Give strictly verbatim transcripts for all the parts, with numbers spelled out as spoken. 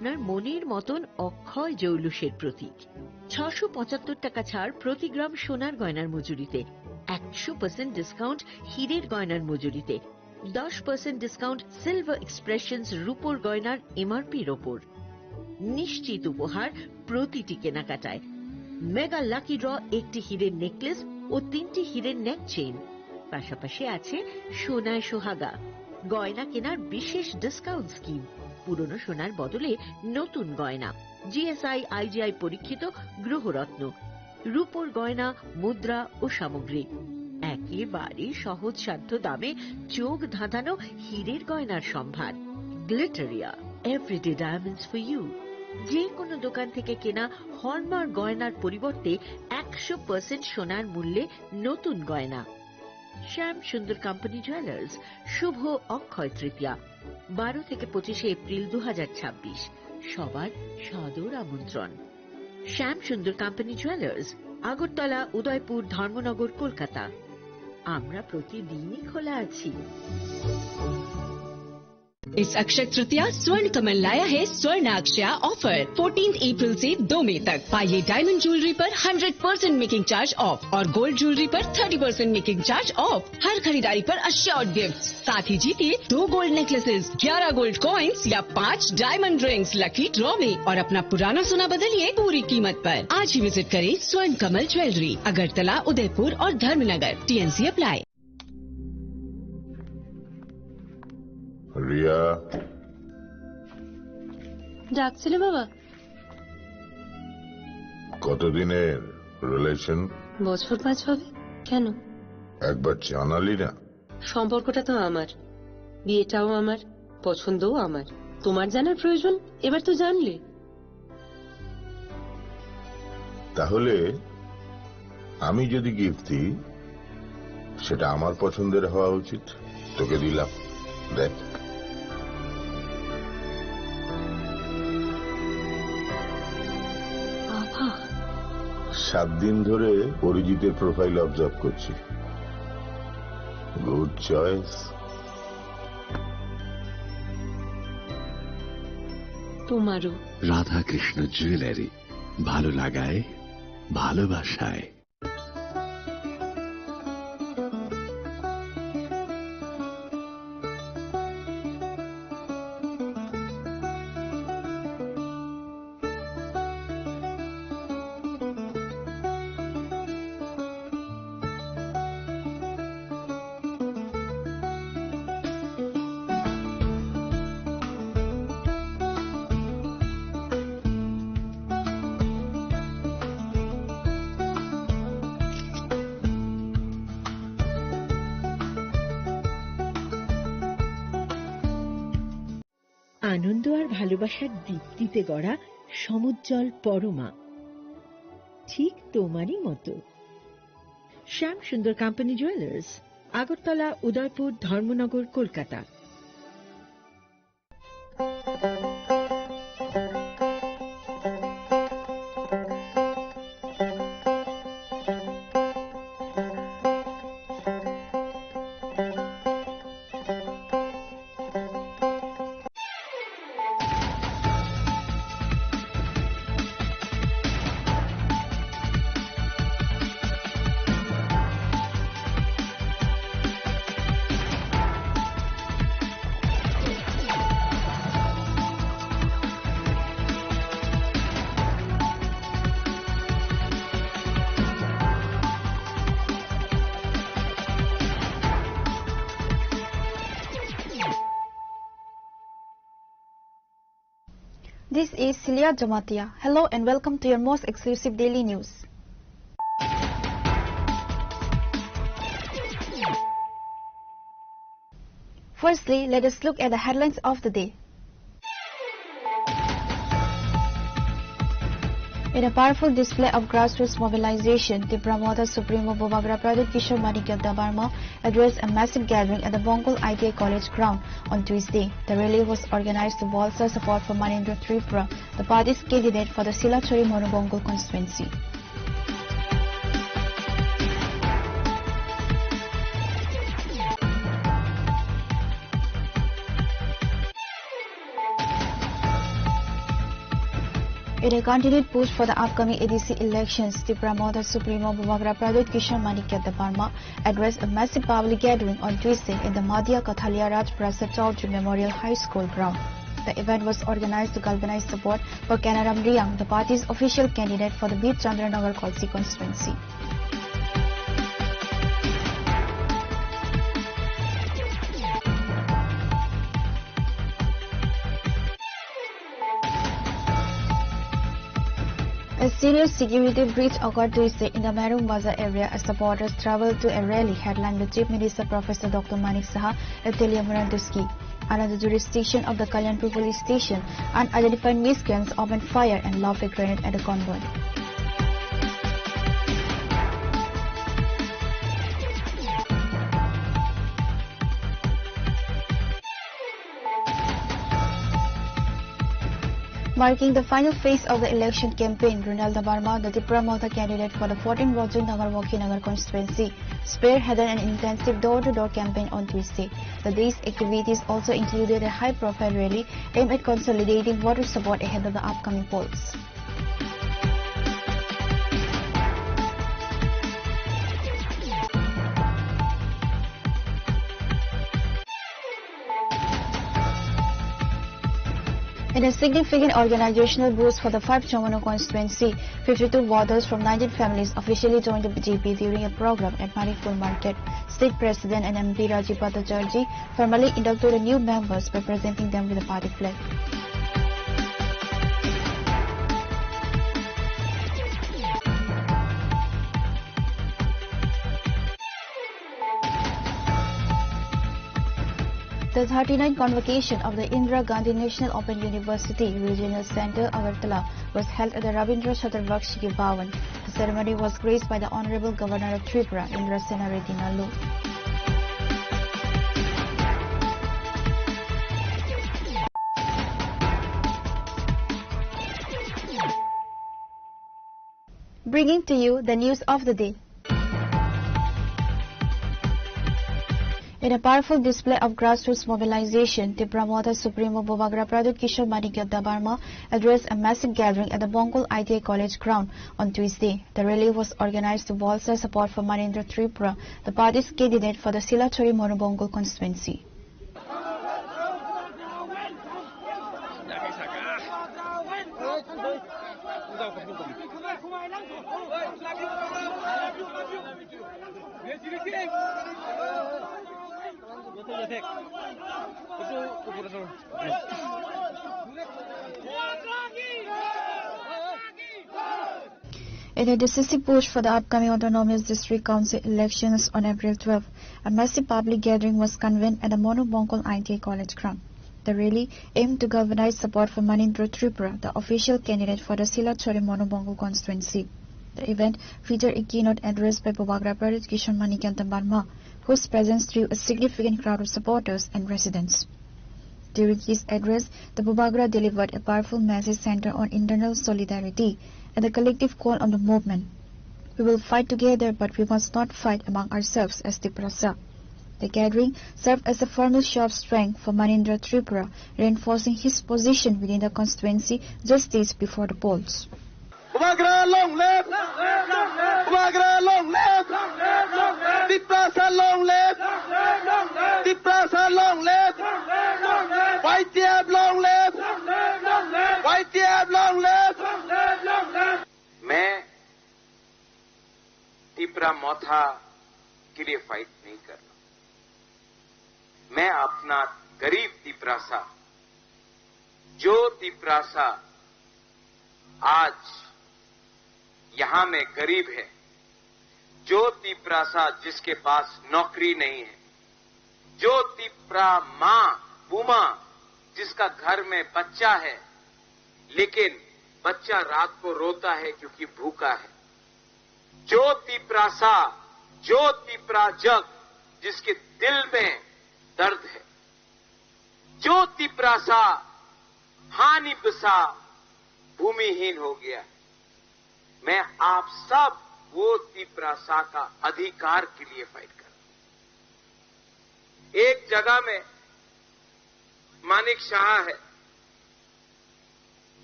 আপনার মনের মতন অক্ষয় জৌলুসের প্রতীক। ছশো পঁচাত্তর টাকা ছাড় প্রতি গ্রাম সোনার গয়নার মজুরিতে, একশো পার্সেন্ট ডিসকাউন্ট হীরের গয়নার মজুরিতে, দশ পার্সেন্ট ডিসকাউন্ট সিলভার এক্সপ্রেশনস রূপোর গয়নার এমআরপির ওপর। নিশ্চিত উপহার প্রতিটি কেনাকাটায়। মেগা লাকি ড্র, একটি হীরের নেকলেস ও তিনটি হীরের নেক চেইন, পাশাপাশি আছে সোনায় সোহাগা। গয়না কেনার বিশেষ ডিসকাউন্ট স্কিম, পুরনো সোনার বদলে নতুন গয়না, জিএসআই আইজিআই পরীক্ষিত গ্রহরত্ন, রূপোর গয়না, মুদ্রা ও সামগ্রী, একেবারে সহজসাধ্য দামে চোখ ধাঁধানো হীরের গয়নার সম্ভার। Glitteria, everyday diamonds for you. যে কোনো দোকান থেকে কেনা হলমার্ক গয়নার পরিবর্তে একশো পার্সেন্ট সোনার মূল্যে নতুন গয়না। শ্যাম সুন্দর কোম্পানি জুয়েলার্স, শুভ অক্ষয় তৃতীয়া, বারো থেকে পঁচিশে এপ্রিল দু হাজার ছাব্বিশ। সবার সাদর আমন্ত্রণ। শ্যাম সুন্দর কোম্পানি জুয়েলার্স, আগরতলা, উদয়পুর, ধর্মনগর, কলকাতা। আমরা প্রতিদিনই খোলা আছি। इस अक्षय तृतीया स्वर्ण कमल लाया है स्वर्ण अक्षया ऑफर। फोर्टीन अप्रैल से दो मई तक पाइए डायमंड ज्वेलरी पर hundred percent making charge off और गोल्ड ज्वेलरी पर thirty percent making charge off. हर खरीदारी पर अश्योर्ड गिफ्ट, साथ ही जीतिए दो गोल्ड नेकलेसेस, ग्यारह गोल्ड कॉइन्स या पाँच डायमंड रिंग्स लकी ड्रॉ में और अपना पुराना सोना बदलिए पूरी कीमत पर। आज ही विजिट करें स्वर्ण कमल ज्वेलरी, अगरतला, उदयपुर और धर्मनगर। T N C apply. রিয়া। ডাকছিলে বাবা? কতদিনের রিলেশন? বছর পাঁচ হবে। কেন? একবার জানালি না। সম্পর্কটা তো আমার, বিয়েটাও আমার, পছন্দও আমার। তোমার জানার প্রয়োজন? এবার তো জানলে। তাহলে আমি যদি গিফট দিই, সেটা আমার পছন্দের হওয়া উচিত। তোকে দিলাম, দেখ। বাবা। সাত দিন ধরে অরিজিতের প্রোফাইল অবজার্ভ করছি। Good choice. তোমারও। রাধাকৃষ্ণ জুয়েলারি, ভালো লাগায়, ভালোবাসায়। আনন্দ আর ভালোবাসার দীপ্তিতে গড়া সমুজ্জ্বল পরমা, ঠিক তোমারই মতো। শ্যাম সুন্দর কোম্পানি জুয়েলার্স, আগরতলা, উদয়পুর, ধর্মনগর, Kolkata. This is Celia Jamatia. Hello and welcome to your most exclusive daily news. Firstly, let us look at the headlines of the day. In a powerful display of grassroots mobilization, Tipra Motha Supremo Bubagra Pradyut Kishore Manikya Debbarma addressed a massive gathering at the Bongol I T I College ground on Tuesday. The rally was organized to bolster support for Manindra Tripura, the party's candidate for the Silachari Monobangal constituency. In a continued push for the upcoming A D C elections, Tipra Motha Supremo Bubagra Pradyut Kishore Manikya Debbarma addressed a massive public gathering on Tuesday in the Madhya Kathalia Rajprasad Chaudhary Memorial High School ground. The event was organized to galvanize support for Kanaram Reang, the party's official candidate for the Bir Chandranagar Kosi constituency. A serious security breach occurred Tuesday in the Marung Bazar area as supporters traveled to a rally headlined by Chief Minister Professor Doctor Manik Saha and Tuliram Mishra. Under the jurisdiction of the Kalyanpur police station, unidentified miscreants opened fire and lobbed a grenade at the convoy. Marking the final phase of the election campaign, Ronald Debbarma, the Tipra Motha candidate for the fourteen Rajendra Nagar Vankhinghar constituency, spearheaded an intensive door-to-door campaign on Tuesday. The day's activities also included a high-profile rally aimed at consolidating voter support ahead of the upcoming polls. In a significant organizational boost for the five Chomonu constituency, fifty-two voters from nineteen families officially joined the B J P during a program at Manikpur Market. State President and M P Rajiv Bhattacharjee formally inducted the new members by presenting them with a party flag. The thirty-ninth convocation of the Indira Gandhi National Open University Regional Centre, Agartala, was held at the Rabindra Chaturvakshi Bhavan. The ceremony was graced by the Honourable Governor of Tripura, Indrasena Reddy Nallu. Bringing to you the news of the day. In a powerful display of grassroots mobilization, Tipra Motha Supremo Bubagra Pradyut Kishore Manikya Debbarma addressed a massive gathering at the Bongkol I T I College ground on Tuesday. The rally was organized to bolster support for Manindra Tripura, the party's candidate for the Silachari Monubongkol constituency. In a decisive push for the upcoming Autonomous District Council elections on April twelfth, a massive public gathering was convened at the Monu Bongkol I T I College ground. The rally aimed to galvanize support for Manindra Tripura, the official candidate for the Silachari Monu Bongkol constituency. The event featured a keynote address by Bubagra Pradyut Kishore Manikya Debbarma, whose presence drew a significant crowd of supporters and residents. During his address, the Bubagra delivered a powerful message centered on internal solidarity and the collective call of the movement. "We will fight together, but we must not fight among ourselves as Tiprasa." The gathering served as a formal show of strength for Manindra Tripura, reinforcing his position within the constituency just days before the polls. Bubagra long live! Bubagra long live! Tiprasa long live! Tiprasa long live! Y T F long live! Y T F long live! मैं तिपरा मोथा के लिए फाइट नहीं कर रहा। मैं अपना गरीब तिपरासा, जो तिपरासा आज यहाँ में गरीब है, जो तिपरासा जिसके पास नौकरी नहीं है, जो तिपरा माँ, बुमा, जिसका घर में बच्चा है, लेकिन बच्चा रात को रोता है क्योंकि भूखा है, जो तिपरासा, जो तिपराजक, जिसके दिल में दर्द है, जो तिपरासा हानि बसा भूमिहीन हो गया। मैं आप सब वो तिपरासा का अधिकार के लिए फाइट कर रहा हूं। एक जगह में मानिक शाह है,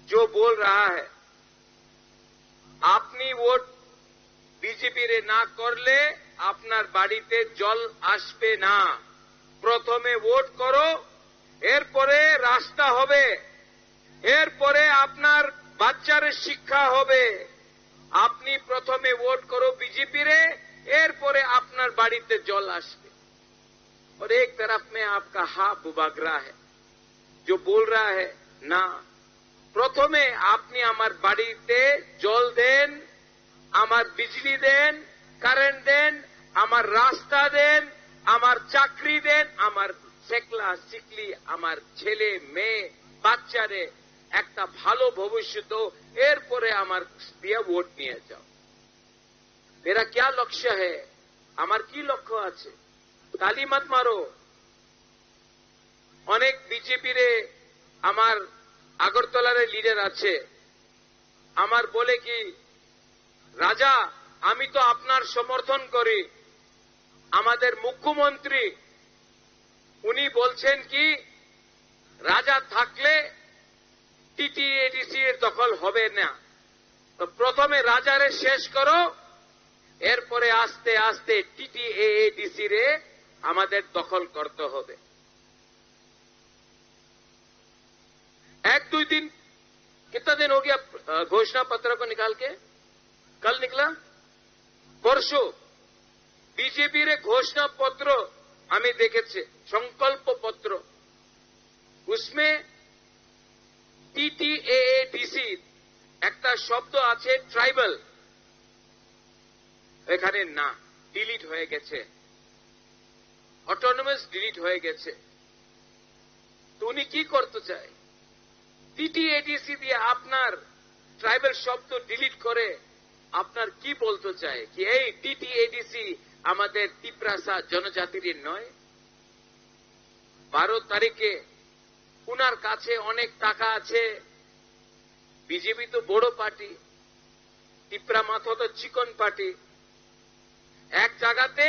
जो बोल रहा है আপনি ভোট বিজেপিরে না করলে আপনার বাড়িতে জল আসবে না। প্রথমে ভোট করো, এরপরে রাস্তা হবে, এরপরে আপনার বাচ্চার শিক্ষা হবে। আপনি প্রথমে ভোট করো বিজেপিরে, এরপরে আপনার বাড়িতে জল আসবে। और एक तरफ में आपका हाँ बुबागरा है, जो बोल रहा है, না, প্রথমে আপনি আমার বাড়িতে জল দেন, আমার বিজলি দেন, কারেন্ট দেন, আমার রাস্তা দেন, আমার চাকরি দেন, আমার সেকলা সিকলি, আমার ছেলে মেয়ে বাচ্চারে একটা ভালো ভবিষ্যৎ দাও, এরপরে আমার দিয়ে ভোট নিয়ে যাও। मेरा क्या लक्ष्य है? আমার কি লক্ষ্য আছে? তালি মত মারো। অনেক বিজেপি রে, আমার আগরতলার লিডার আছে, আমার বলে কি, রাজা, আমি তো আপনার সমর্থন করি। আমাদের মুখ্যমন্ত্রী উনি বলছেন কি, রাজা থাকলে টিটিএডিসি এর দখল হবে না। তো প্রথমে রাজারে শেষ করো, এরপরে আস্তে আস্তে টিটিএডিসি রে আমাদের দখল করতে হবে। এক দুই দিন, कितना दिन हो गया, अ, घोषणा पत्र को निकाल के? कल निकला, परसों বিজেপির ঘোষণাপত্র আমি দেখেছি, সংকল্পপত্র, उसमें টিটিএডিসি একটা শব্দ আছে ট্রাইবাল, এখানে না, ডিলিট হয়ে গেছে, অটোনমাস ডিলিট হয়ে গেছে। তো উনি কি করতে চায়? টিটিএডিসি দিয়ে আপনার ট্রাইবাল শব্দ ডিলিট করে আপনার কি বলতে চায়? কি এই টিটিএডিসি আমাদের তিপ্রাসা জনজাতির নয়? বারো তারিখে উনার কাছে অনেক টাকা আছে, বিজেপি তো বড় পার্টি, তিপ্রা মথা তো চিকন পার্টি। এক জায়গাতে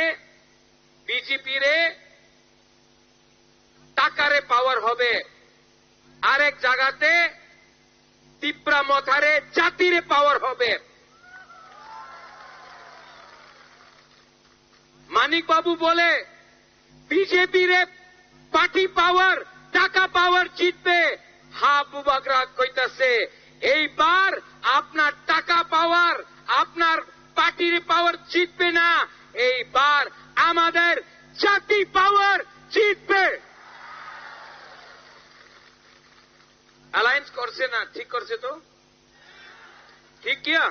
বিজেপি রে টাকারে পাওয়ার হবে, আরেক জায়গাতে তিপ্রা মথারে জাতিরে পাওয়ার হবে। মানিক বাবু বলে বিজেপি রে পার্টি পাওয়ার, টাকা পাওয়ার জিতবে। হা বুবাগরা কইতাছে, এইবার আপনার টাকা পাওয়ার, আপনার পার্টির পাওয়ার জিতবে না, এইবার আমাদের জাতি পাওয়ার জিতবে। অ্যালায়েন্স করছে না, ঠিক করছে তো? ঠিক কিয়া?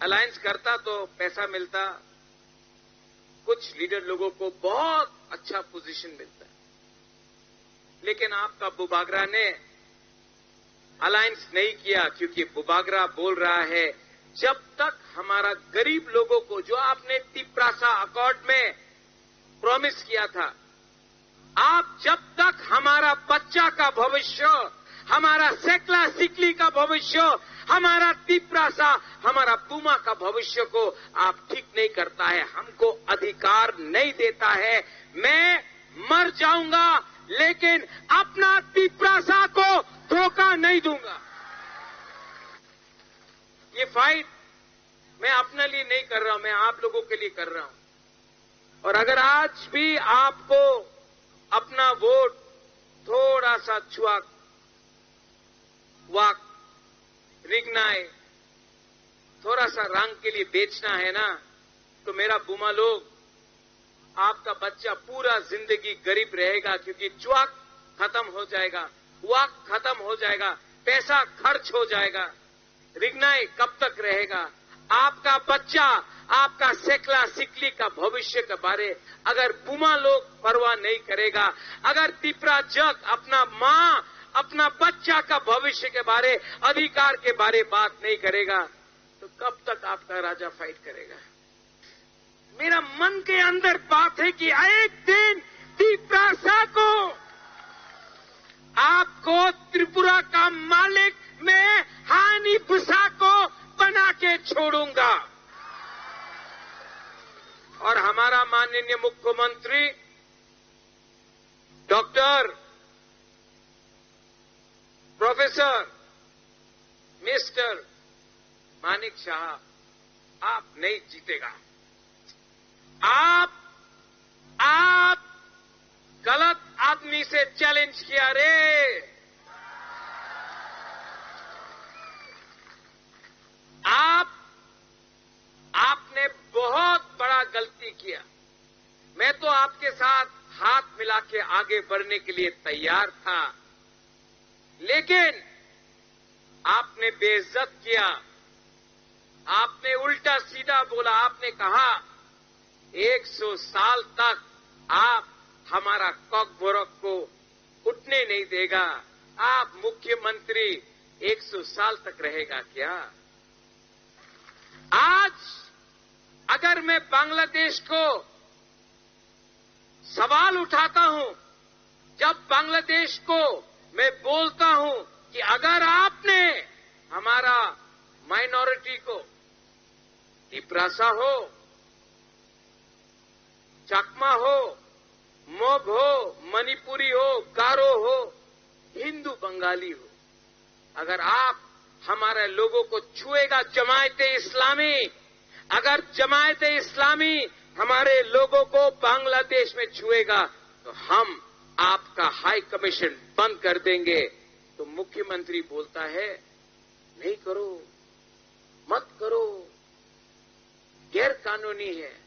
अलायंस करता तो पैसा मिलता, कुछ लीडर लोगों को बहुत अच्छा पोजीशन मिलता। लेकिन आपका बुबागरा ने अलायंस नहीं किया, क्योंकि बुबागरा बोल रहा है, जब तक हमारा गरीब लोगों को, जो आपने तिप्रासा अकॉर्ड में प्रॉमिस किया था, आप जब तक हमारा बच्चा का भविष्य, हमारा सेकला सिकली का भविष्य, हमारा तिप्रासा, हमारा बुमा का भविष्य को आप ठीक नहीं करता है, हमको अधिकार नहीं देता है, मैं मर जाऊंगा, लेकिन अपना तिप्रासा को धोखा नहीं दूंगा। ये फाइट मैं अपने लिए नहीं कर रहा हूं, मैं आप लोगों के लिए कर रहा हूं। और अगर आज भी आपको अपना वोट थोड़ा सा चुवाक, वाक, रिगनाई, थोड़ा सा रंग के लिए बेचना है ना, तो मेरा बुमा लोग, आपका बच्चा पूरा जिंदगी गरीब रहेगा, क्योंकि चुवाक खत्म हो जाएगा, वाक खत्म हो जाएगा, पैसा खर्च हो जाएगा। रिगनाई कब तक रहेगा? आपका बच्चा, आपका सेकला सिकली का भविष्य के बारे अगर बुमा लोग परवाह नहीं करेगा, अगर तिप्रा जग अपना माँ, अपना बच्चा का भविष्य के बारे, अधिकार के बारे बात नहीं करेगा, तो कब तक आपका राजा फाइट करेगा? मेरा मन के अंदर बात है कि एक दिन तिप्रासा को, आपको त्रिपुरा का मालिक मैं हानी बुसा को बना के छोड़ूंगा। और हमारा माननीय मुख्यमंत्री डॉक्टर, प्रोफेसर, मिस्टर मानिक शाह, आप नहीं जीतेगा। आप, आप गलत आदमी से चैलेंज किया रे। आप, आपने बहुत बड़ा गलती किया। मैं तो आपके साथ हाथ मिला के आगे बढ़ने के लिए तैयार था, लेकिन आपने बेइज्जत किया, आपने उल्टा सीधा बोला, आपने कहा, "एक सौ साल तक आप हमारा कॉकबोरक को उठने नहीं देगा, आप मुख्यमंत्री एक सौ साल तक रहेगा क्या?" आज अगर मैं बांग्लादेश को सवाल उठाता हूं, जब बांग्लादेश को मैं बोलता हूं कि अगर आपने हमारा माइनॉरिटी को, तिपरासा हो, चकमा हो, मग हो, मणिपुरी हो, गारो हो, हिंदू बंगाली हो, अगर आप हमारे लोगों को छुएगा जमायत इस्लामी, अगर जमायत इस्लामी हमारे लोगों को बांग्लादेश में छुएगा तो हम आपका हाई कमीशन बंद कर देंगे। तो मुख्यमंत्री बोलता है, "नहीं करो, मत करो, गैर कानूनी है।"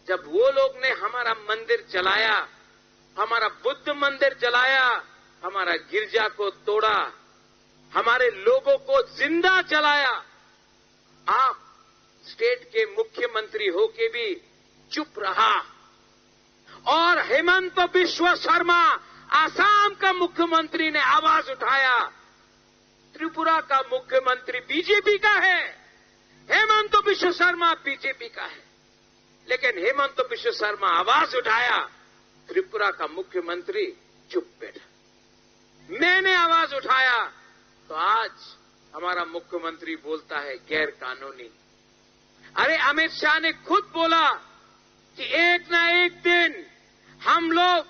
जब वो लोग ने हमारा मंदिर जलाया, हमारा बुद्ध मंदिर जलाया, हमारा गिरजा को तोड़ा, हमारे लोगों को जिंदा जलाया, आप स्टेट के मुख्यमंत्री होके भी चुप रहा। और हेमंत बिश्व शर्मा, आसाम का मुख्यमंत्री, ने आवाज उठाया। त्रिपुरा का मुख्यमंत्री बीजेपी का है, हेमंत बिश्व शर्मा बीजेपी का है, लेकिन हेमंत बिश्व शर्मा आवाज उठाया, त्रिपुरा का मुख्यमंत्री चुप बैठा। मैंने आवाज उठाया तो आज हमारा मुख्यमंत्री बोलता है गैर कानूनी। अरे, अमित शाह ने खुद बोला कि एक ना एक दिन हम लोग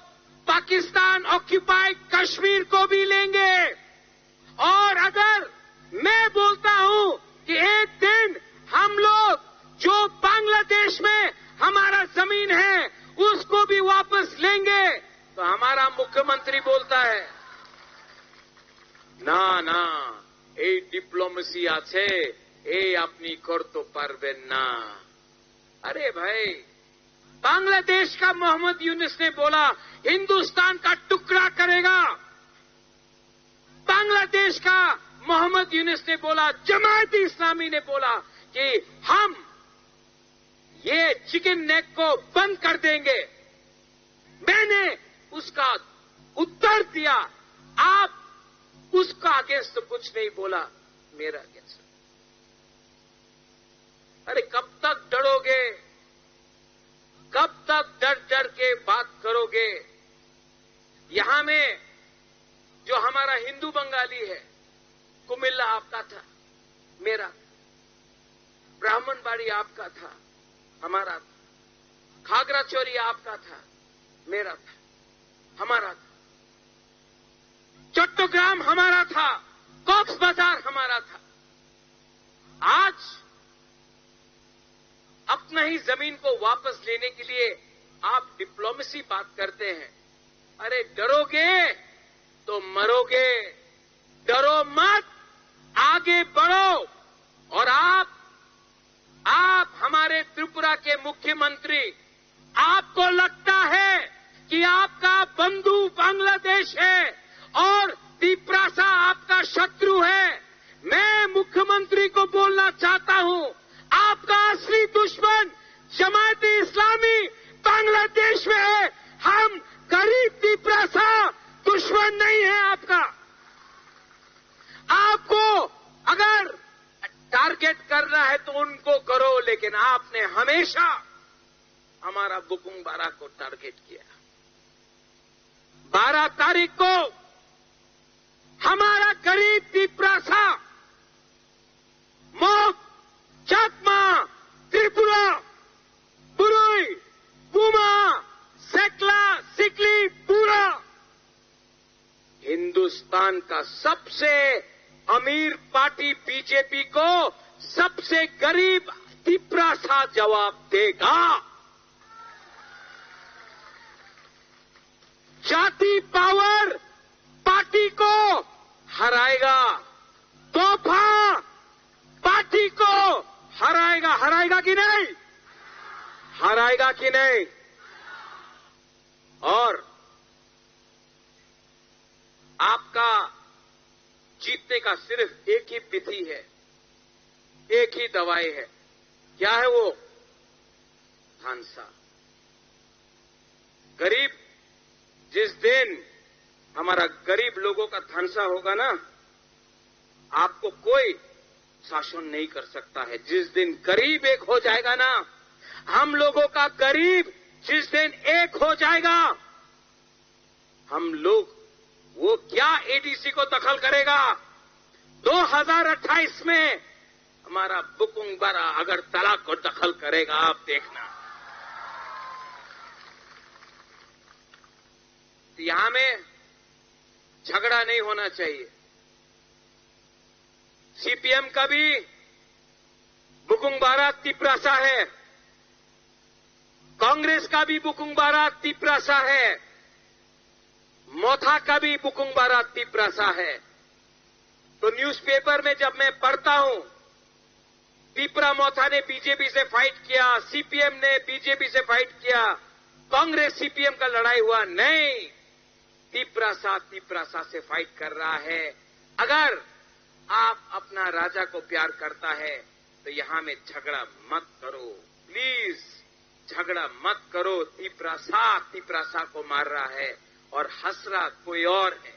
पाकिस्तान ऑक्यूपाइड कश्मीर को भी लेंगे। और अगर मैं बोलता हूं कि एक दिन हम लोग जो बांग्लादेश में हमारा जमीन है उसको भी वापस लेंगे, तो हमारा मुख्यमंत्री बोलता है, "ना, ना, এই ডিপ্লোমেসি আছে, এই আপনি করতে পারবেন না।" अरे भाई, बांग्लादेश का मोहम्मद यूनुस ने बोला, "हिंदुस्तान का टुकड़ा करेगा।" बांग्लादेश का मोहम्मद यूनुस ने बोला, जमायत इस्लामी ने बोला कि हम ये चिकन नेक को बंद कर देंगे। मैंने उसका उत्तर दिया, आप उसका अगेंस्ट तो कुछ नहीं बोला, मेरा अगेंस्ट। अरे, कब तक डरोगे? कब तक डर डर के बात करोगे? यहां में जो हमारा हिंदू बंगाली है, कुमिल्ला आपका था, मेरा था। ब्राह्मणबाड़ी आपका था, हमारा था। खागराचोरी आपका था, मेरा था, हमारा था। चट्टग्राम हमारा था, कॉक्स बाजार हमारा था। आज अपना ही जमीन को वापस लेने के लिए आप डिप्लोमेसी बात करते हैं। अरे, डरोगे तो मरोगे। डरो मत, आगे बढ़ो। और आप, आप हमारे त्रिपुरा के मुख्यमंत्री, आपको लगता है कि आपका बंधु बांग्लादेश है और तिपरासा आपका शत्रु है। मैं मुख्यमंत्री को बोलना चाहता हूं, आपका असली दुश्मन जमायत इस्लामी बांग्लादेश में है। हम गरीब तिपरासा दुश्मन नहीं है आपका। आपको अगर टारगेट करना है तो उनको करो, लेकिन आपने हमेशा हमारा बुकुंग बारा को टारगेट किया। बारह तारीख को हमारा गरीब तिपरासा, मोग, चकमा, त्रिपुरा, बुरुई, पुमा, सेकला, सिकली, पूरा हिंदुस्तान का सबसे अमीर पार्टी बीजेपी को सबसे गरीब तिपरासा जवाब देगा। जाति पावर पार्टी को हराएगा, दोफा पार्टी को हराएगा। हराएगा कि नहीं? हराएगा कि नहीं? और आपका जीतने का सिर्फ एक ही विधि है, एक ही दवाई है। क्या है वो? धांसा। गरीब, जिस दिन हमारा गरीब लोगों का धांसा होगा ना, आपको कोई शासन नहीं कर सकता है। जिस दिन गरीब एक हो जाएगा ना, हम लोगों का गरीब जिस दिन एक हो जाएगा, हम लोग, वो क्या एडीसी को दखल करेगा? दो हज़ार अट्ठाईस में हमारा बुकुंग बारा अगरतला को दखल करेगा, आप देखना। तो यहाँ में झगड़ा नहीं होना चाहिए। सीपीएम का भी बुकुंग बारा तिपरासा है, कांग्रेस का भी बुकुंग बारा तिपरासा है, मोथा का भी बुकुंग बारा तिपरासा है। तो न्यूज़पेपर में जब मैं पढ़ता हूं, तिपरा मोथा ने बीजेपी से फाइट किया, सीपीएम ने बीजेपी से फाइट किया, कांग्रेस सीपीएम का लड़ाई हुआ, नहीं, तिपरासा तिपरासा से फाइट कर रहा है। अगर आप अपना राजा को प्यार करता है तो यहाँ में झगड़ा मत करो, प्लीज झगड़ा मत करो। तिपरासा तिपरासा को मार रहा है और हंस रहा कोई और है।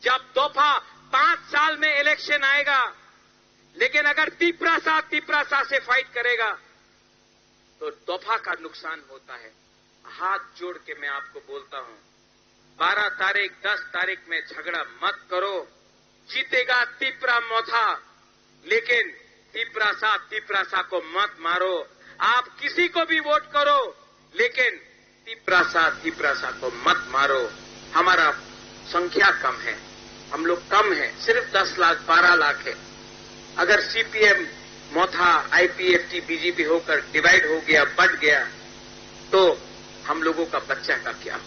जब दोफा पांच साल में इलेक्शन आएगा, लेकिन अगर तिपरासा तिपरासा से फाइट करेगा तो दोफा का नुकसान होता है। हाथ जोड़ के मैं आपको बोलता हूं, बारह तारीख, दस तारीख में झगड़ा मत करो। जीतेगा तिपरा मोथा, लेकिन तिपरासा तिपरासा को मत मारो। आप किसी को भी वोट करो, लेकिन तिपरासा तिपरासा को मत मारो। हमारा संख्या कम है, हम लोग कम है, सिर्फ दस लाख, बारह लाख है। अगर सीपीएम, मोथा, आईपीएफटी, बीजेपी होकर डिवाइड हो गया, बट गया, तो हम लोगों का बच्चा का क्या?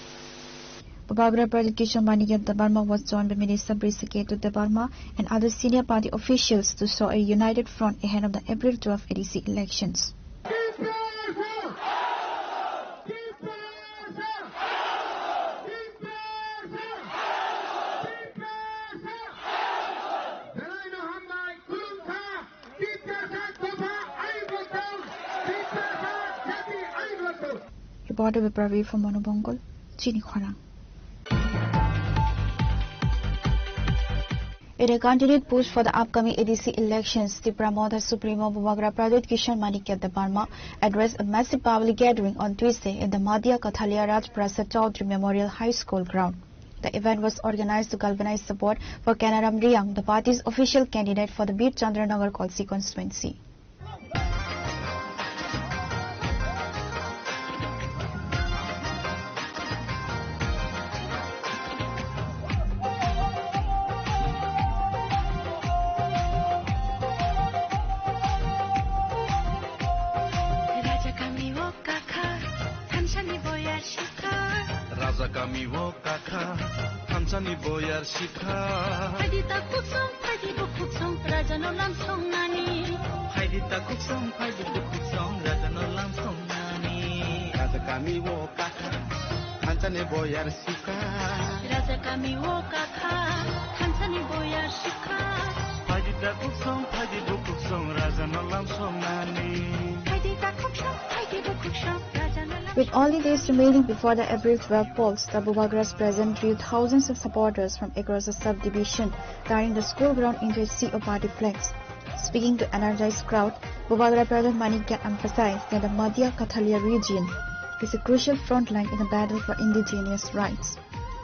Bubagra Pradyut Kishore Manikya Debbarma was joined by Minister Brishaketu Debbarma and other senior party officials to show a united front ahead of the April twelve A D C elections. Reporter by Pravi from Monobongol, Chini Khorang. In a continued push for the upcoming A D C elections, Tipra Motha Supremo Bubagra Pradyut Kishore Manikya Debbarma addressed a massive public gathering on Tuesday at the Madia Kathalia Rajprasad Chaudhary Memorial High School ground. The event was organized to galvanize support for Kanaram Riyang, the party's official candidate for the Bir Chandranagar constituency. Raja kami o kakha, thansani boyar sikha. Phaidi ta kuksong, phaidi bukuksong, raja no lam song nani. Phaidi ta kuksong, phaidi bukuksong, raja no lam song nani. Raja kami o kakha, thansani boyar sikha. Raja kami o kakha, thansani boyar sikha. Phaidi ta kuksong, phaidi bukuksong, raja no lam song nani. Phaidi ta kuksong, phaidi bukuksong, raja no lam With only days remaining before the April twelve polls, the Bubagra's presence drew thousands of supporters from across the subdivision, turning the school ground into a sea of party flags. Speaking to energized crowd, Bubagra Pradyut Manikya emphasized that the Madia Kathalia region is a crucial frontline in the battle for indigenous rights.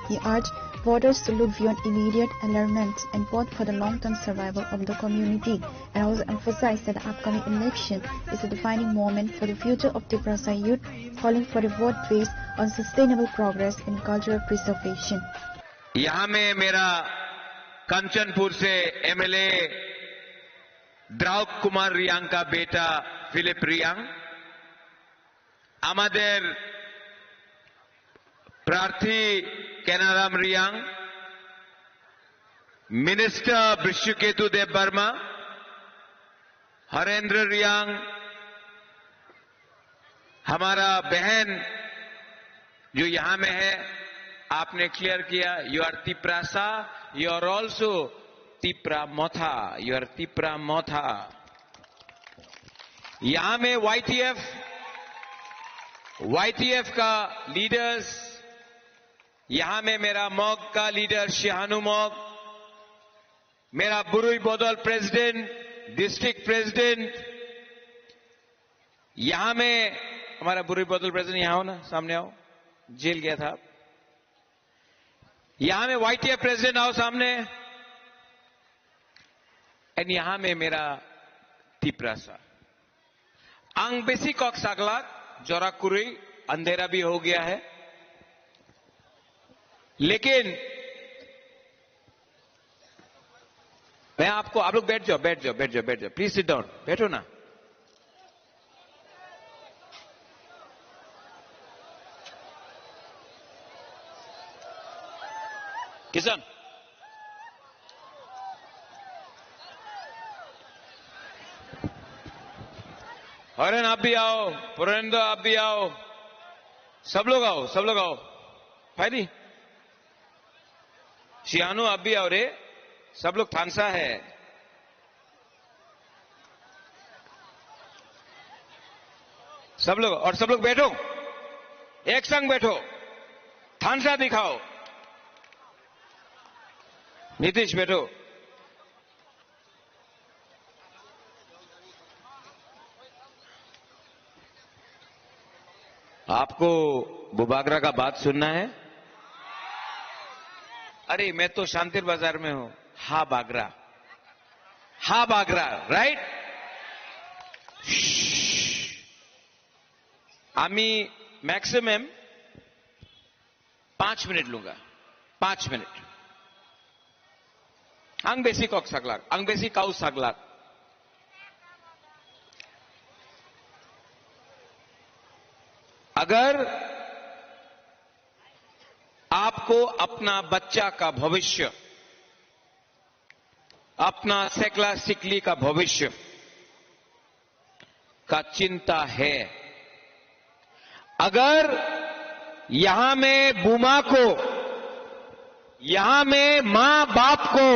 He urged voters to look beyond immediate allurements and vote for the long-term survival of the community, and also emphasized that the upcoming election is a defining moment for the future of Tiprasa youth, calling for a vote based on sustainable progress and cultural preservation. यहाँ में मेरा कंचनपुर से एमएलए দ্রাউক কুমার রিয়াং কা বেটা ফিলিপ রিয়াং, আমাদের প্রার্থী কেনারাম রিয়াং, মিনিস্টার বৃষকেতু দেববর্মা, হরেন্দ্র রিয়াং, हमारा बहन जो यहाँ में है, आपने क्लियर किया, you are Tiprasa, you are also Tipra Motha, you are Tipra Motha। यहाँ में वाईटीएफ, वाईटीएफ का लीडर्स, यहाँ में मेरा मॉग का लीडर शिहानू मॉग, मेरा बुरुई बदल प्रेसिडेंट, डिस्ट्रिक्ट प्रेसिडेंट, यहाँ में हमारा बुरुई बदल प्रेसिडेंट, यहाँ हो ना, सामने आओ, जेल गया था आप। यहाँ में वाईटीएफ प्रेसिडेंट, आओ सामने। एंड यहाँ में मेरा Tiprasa. Ang besi kok saglak, jora kurui, अंधेरा भी हो गया है। लेकिन मैं आपको, आप लोग बैठ जाओ, बैठ जाओ, बैठ जाओ, बैठ जाओ, प्लीज सिट डाउन, बैठो ना। किशन, हरेन, आप भी आओ, पुरेंद्र, आप भी आओ, सब लोग आओ, सब लोग आओ। फायदी, शिहानू, आप भी आओ रे, सब लोग थानसा है। सब लोग, और सब लोग बैठो, एक संग बैठो, थानसा दिखाओ। नीतीश, बैठो। आपको बुबागरा का बात सुनना है? अरे, मैं तो शांतिर बाजार में हूं। हा बागरा, हा बागरा, राइट? আমি ম্যাক্সিমাম पांच मिनट लूंगा, पांच minute. Ang besi kok saglak, ang besi kau saglak। अगर आपको अपना बच्चा का भविष्य, अपना सेकला सिकली का भविष्य का चिंता है, अगर यहां में बुमा को, यहां में मां बाप को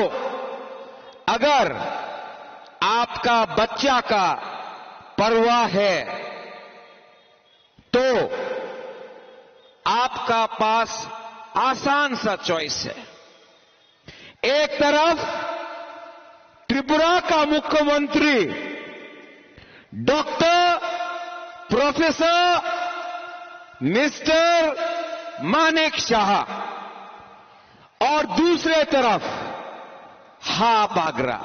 अगर आपका बच्चा का परवाह है, तो आपका पास आसान सा चॉइस है। एक तरफ त्रिपुरा का मुख्यमंत्री डॉक्टर प्रोफेसर मिस्टर मानिक शाह और दूसरे तरफ हा बागरा।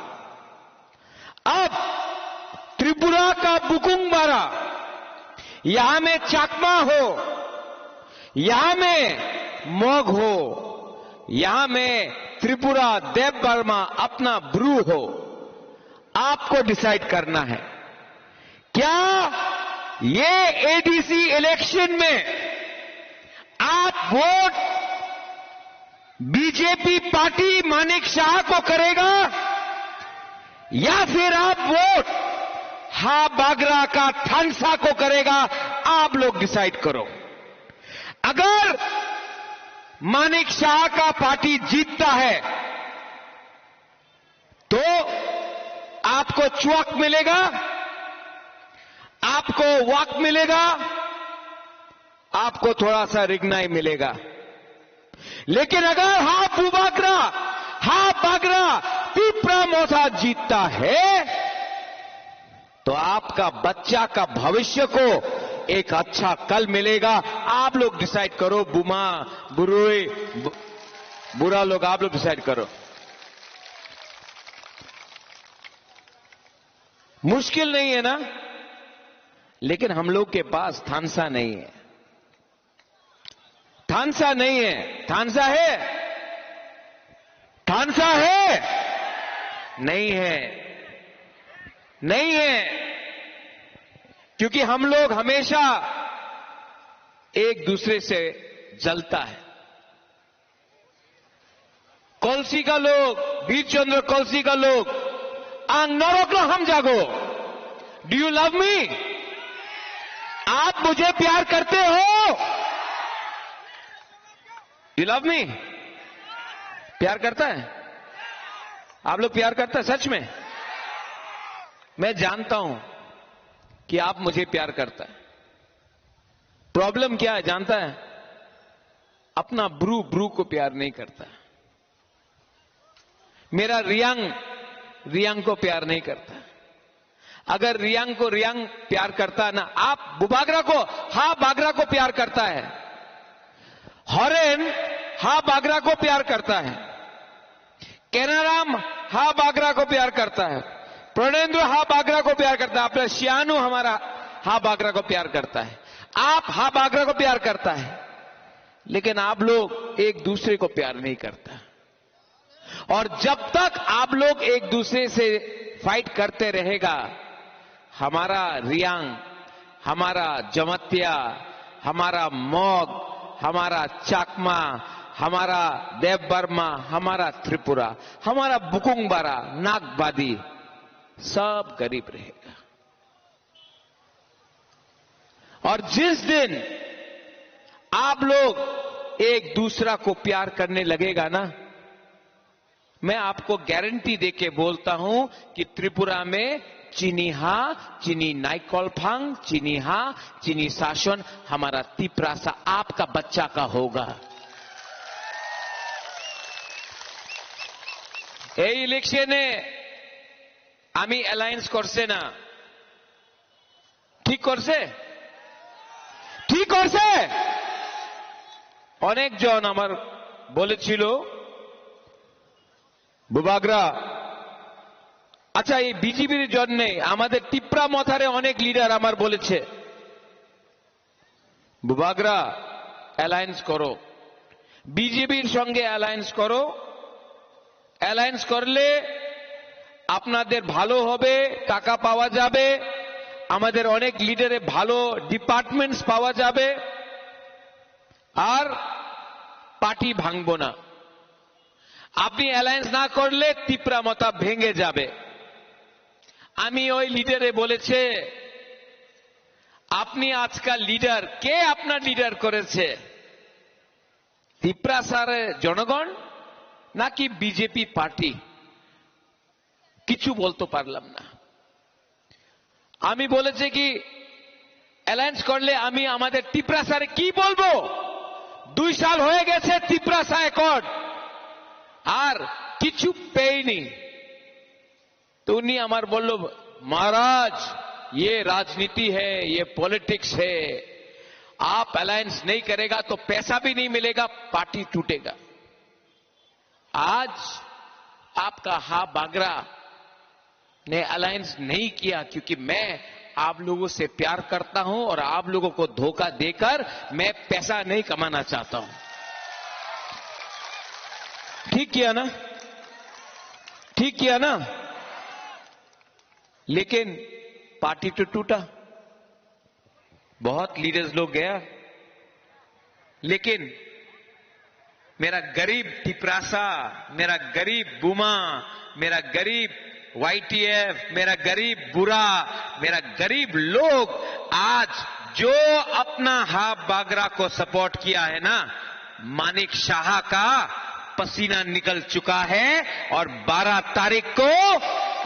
अब त्रिपुरा का बुकुंगबारा, यहां में चाकमा हो, यहां में मग हो, यहां में त्रिपुरा देव वर्मा अपना ब्रू हो, आपको डिसाइड करना है। क्या ये एडीसी इलेक्शन में आप वोट बीजेपी पार्टी मानिक शाह को करेगा या फिर आप वोट हा बागरा का थानसा को करेगा? आप लोग डिसाइड करो। अगर मानिक शाह का पार्टी जीतता है तो आपको च्वाक मिलेगा, आपको वाक मिलेगा, आपको थोड़ा सा रिगनाई मिलेगा। लेकिन अगर हा बुबागरा, हा बागरा, तिप्रा मोथा जीतता है, तो आपका बच्चा का भविष्य को एक अच्छा कल मिलेगा। आप लोग डिसाइड करो, बुमा, बुरुई, बु-, बुरा लोग, आप लोग डिसाइड करो। मुश्किल नहीं है ना? लेकिन हम लोग के पास थानसा नहीं है। थानसा नहीं है। थानसा है? थानसा है? नहीं है। नहीं है, क्योंकि हम लोग हमेशा एक दूसरे से जलता है। कलसी का लोग, वीर चंद्र कलसी का लोग, ang norokno hamjago. Do you love me? आप मुझे प्यार करते हो? You love me? प्यार करता है? आप लोग प्यार करता है सच में? मैं जानता हूं कि आप मुझे प्यार करता है। प्रॉब्लम क्या है जानता है? अपना ब्रू ब्रू को प्यार नहीं करता। मेरा रियांग रियांग को प्यार नहीं करता। अगर रियांग को रियांग प्यार करता ना, आप बुबागरा को, हा बागरा को प्यार करता है, हरेन हा बागरा को प्यार करता है, केनाराम हा बागरा को प्यार करता है, प्रणेंद्र हा बागरा को प्यार करता है, अपना सियानू हमारा हा बागरा को प्यार करता है, आप हा बागरा को प्यार करता है, लेकिन आप लोग एक दूसरे को प्यार नहीं करता। और जब तक आप लोग एक दूसरे से फाइट करते रहेगा, हमारा रियांग, हमारा जमतिया, हमारा मग, हमारा चाकमा, हमारा देवबर्मा, हमारा त्रिपुरा, हमारा बुकुंगबारा, नागबादी, सब गरीब रहेगा। और जिस दिन आप लोग एक दूसरा को प्यार करने लगेगा ना, मैं आपको गारंटी देके बोलता हूं कि त्रिपुरा में चीनी हा, चीनी नाइकल फांग, चीनी हा, चीनी शासन, हमारा तिपरासा आपका बच्चा का होगा। এই ইলেকশনে আমি অ্যালায়েন্স করছে না, ঠিক করছে? ঠিক করছে? অনেকজন আমার বলেছিল, বুবাগ্রা, আচ্ছা, এই বিজেপির জন্য আমাদের তিপ্রা মথারে অনেক লিডার আমার বলেছে, বুবাগ্রা, অ্যালায়েন্স করো, বিজেপির সঙ্গে অ্যালায়েন্স করো, অ্যালায়েন্স করলে আপনাদের ভালো হবে, টাকা পাওয়া যাবে, আমাদের অনেক লিডারে ভালো ডিপার্টমেন্টস পাওয়া যাবে, আর পার্টি ভাঙবো না। আপনি অ্যালায়েন্স না করলে তিপ্রা মথা ভেঙে যাবে। আমি ওই লিডারে বলেছে, আপনি আজকাল লিডার, কে আপনার লিডার করেছে? তিপ্রাসার জনগণ নাকি বিজেপি পার্টি? কিছু বলতে পারলাম না। আমি বলেছি কি, অ্যালায়েন্স করলে আমি আমাদের তিপ্রাসারে কি বলবো? দুই সাল হয়ে গেছে তিপ্রাসা অ্যাকর্ড, আর কিছু পেইনি। তো উনি আমার বলল, महाराज, ये राजनीति है, ये पॉलिटिक्स है, आप अलायंस नहीं करेगा तो पैसा भी नहीं मिलेगा, पार्टी टूटेगा। आज आपका हा बागरा ने अलायंस नहीं किया, क्योंकि मैं आप लोगों से प्यार करता हूं और आप लोगों को धोखा देकर मैं पैसा नहीं कमाना चाहता हूं। ठीक किया ना? ठीक किया ना? लेकिन पार्टी तो टूटा, बहुत लीडर्स लोग गया, लेकिन मेरा गरीब तिपरासा, मेरा गरीब बुमा, मेरा गरीब वाईटीएफ, मेरा गरीब बुरा, मेरा गरीब लोग आज जो अपना हा बागरा को सपोर्ट किया है ना, मानिक शाह का पसीना निकल चुका है और बारह तारीख को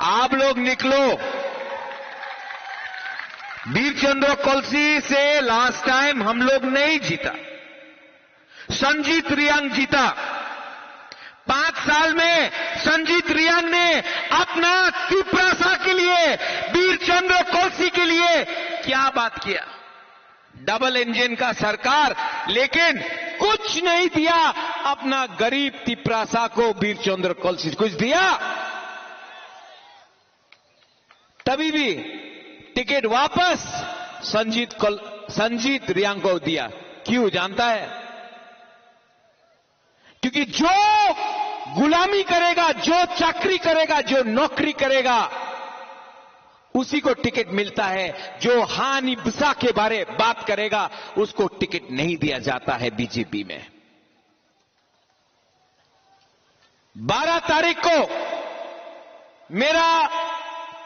आप लोग निकलो। वीर चंद्र कलसी से लास्ट टाइम हम लोग नहीं जीता, संजीत रियांग जीता। पांच साल में संजीत रियांग ने अपना तिपरासा के लिए, वीर चंद्र कलसी के लिए क्या बात किया? डबल इंजन का सरकार, लेकिन कुछ नहीं दिया अपना गरीब तिपरासा को वीर चंद्र कलसी। कुछ दिया? तभी भी टिकट वापस संजीत कल-, संजीत रियांग को दिया। क्यों जानता है? क्योंकि जो गुलामी करेगा, जो चाकरी करेगा, जो नौकरी करेगा, उसी को टिकट मिलता है। जो हानि बसा के बारे बात करेगा, उसको टिकट नहीं दिया जाता है बीजेपी में। बारह तारीख को मेरा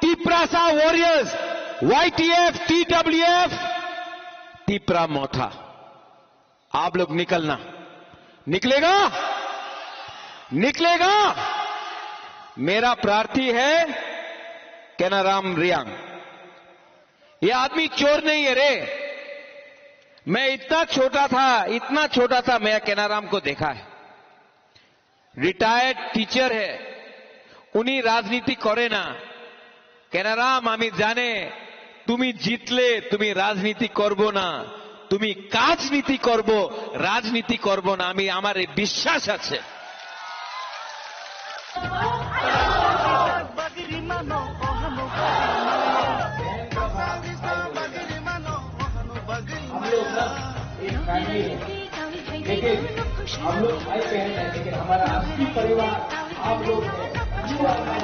Tiprasa warriors, Y T F, T W F, Tipra Motha, आप लोग निकलना। निकलेगा? निकलेगा? मेरा प्रार्थी है केनाराम रियांग। ये आदमी चोर नहीं है रे। मैं इतना छोटा था, इतना छोटा था, मैं केनाराम को देखा है। রিটায়ার্ড টিচার হে, উনি রাজনীতি করে না। কেনারাম, আমি জানে তুমি জিতলে তুমি রাজনীতি করবো না, তুমি কাজনীতি করবো, রাজনীতি করবো না, আমি, আমার এই বিশ্বাস আছে। हम लोग ना एक फैमिली है, लेकिन हम लोग भाई बहन है, लेकिन हमारा असली परिवार आप लोग हैं। You are my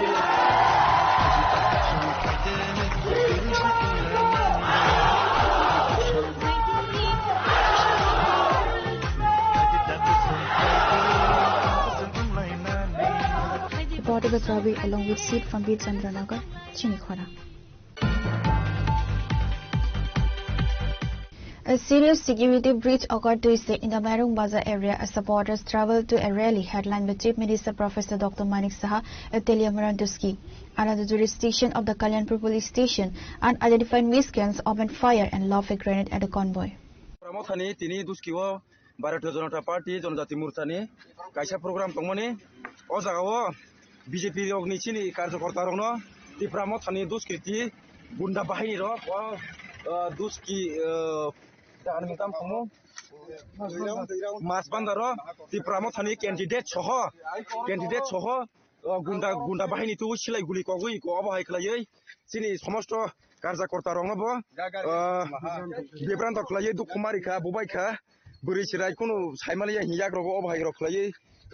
Reported by Pravi along with Sid from Birchandranagar, Chinikhora. A serious security breach occurred Tuesday in the Mairung Bazar area as supporters traveled to a rally headlined by Chief Minister Professor Doctor Manik Saha at Teliamura Duski. Under the jurisdiction of the Kalyanpur Police Station, unidentified miscreants opened fire and lobbed a grenade at the convoy. Mothani tini Duski o Bharatiya Janata Party Janajati Morcha ni kaisa program tongmani. O jaga o B J P rok ni chini karjakorta rok no Tipra Motha ni duskriti gunda bahini rok o, ah, Duski, ah, jaga ni tamo Masbandar o Tipra Motha ni candidate soho, candidate soho, ah, gunda, gunda bahini tu silai guli kogwi ko obo hai khlaiwi chini somosto karjakorta rok no bo, ah, bibranto khlaiwi dukhu mari kha, bubai kha. Bwrwi chwrai kunu saimaliya hini yak rogo obo hai rok khlaiwi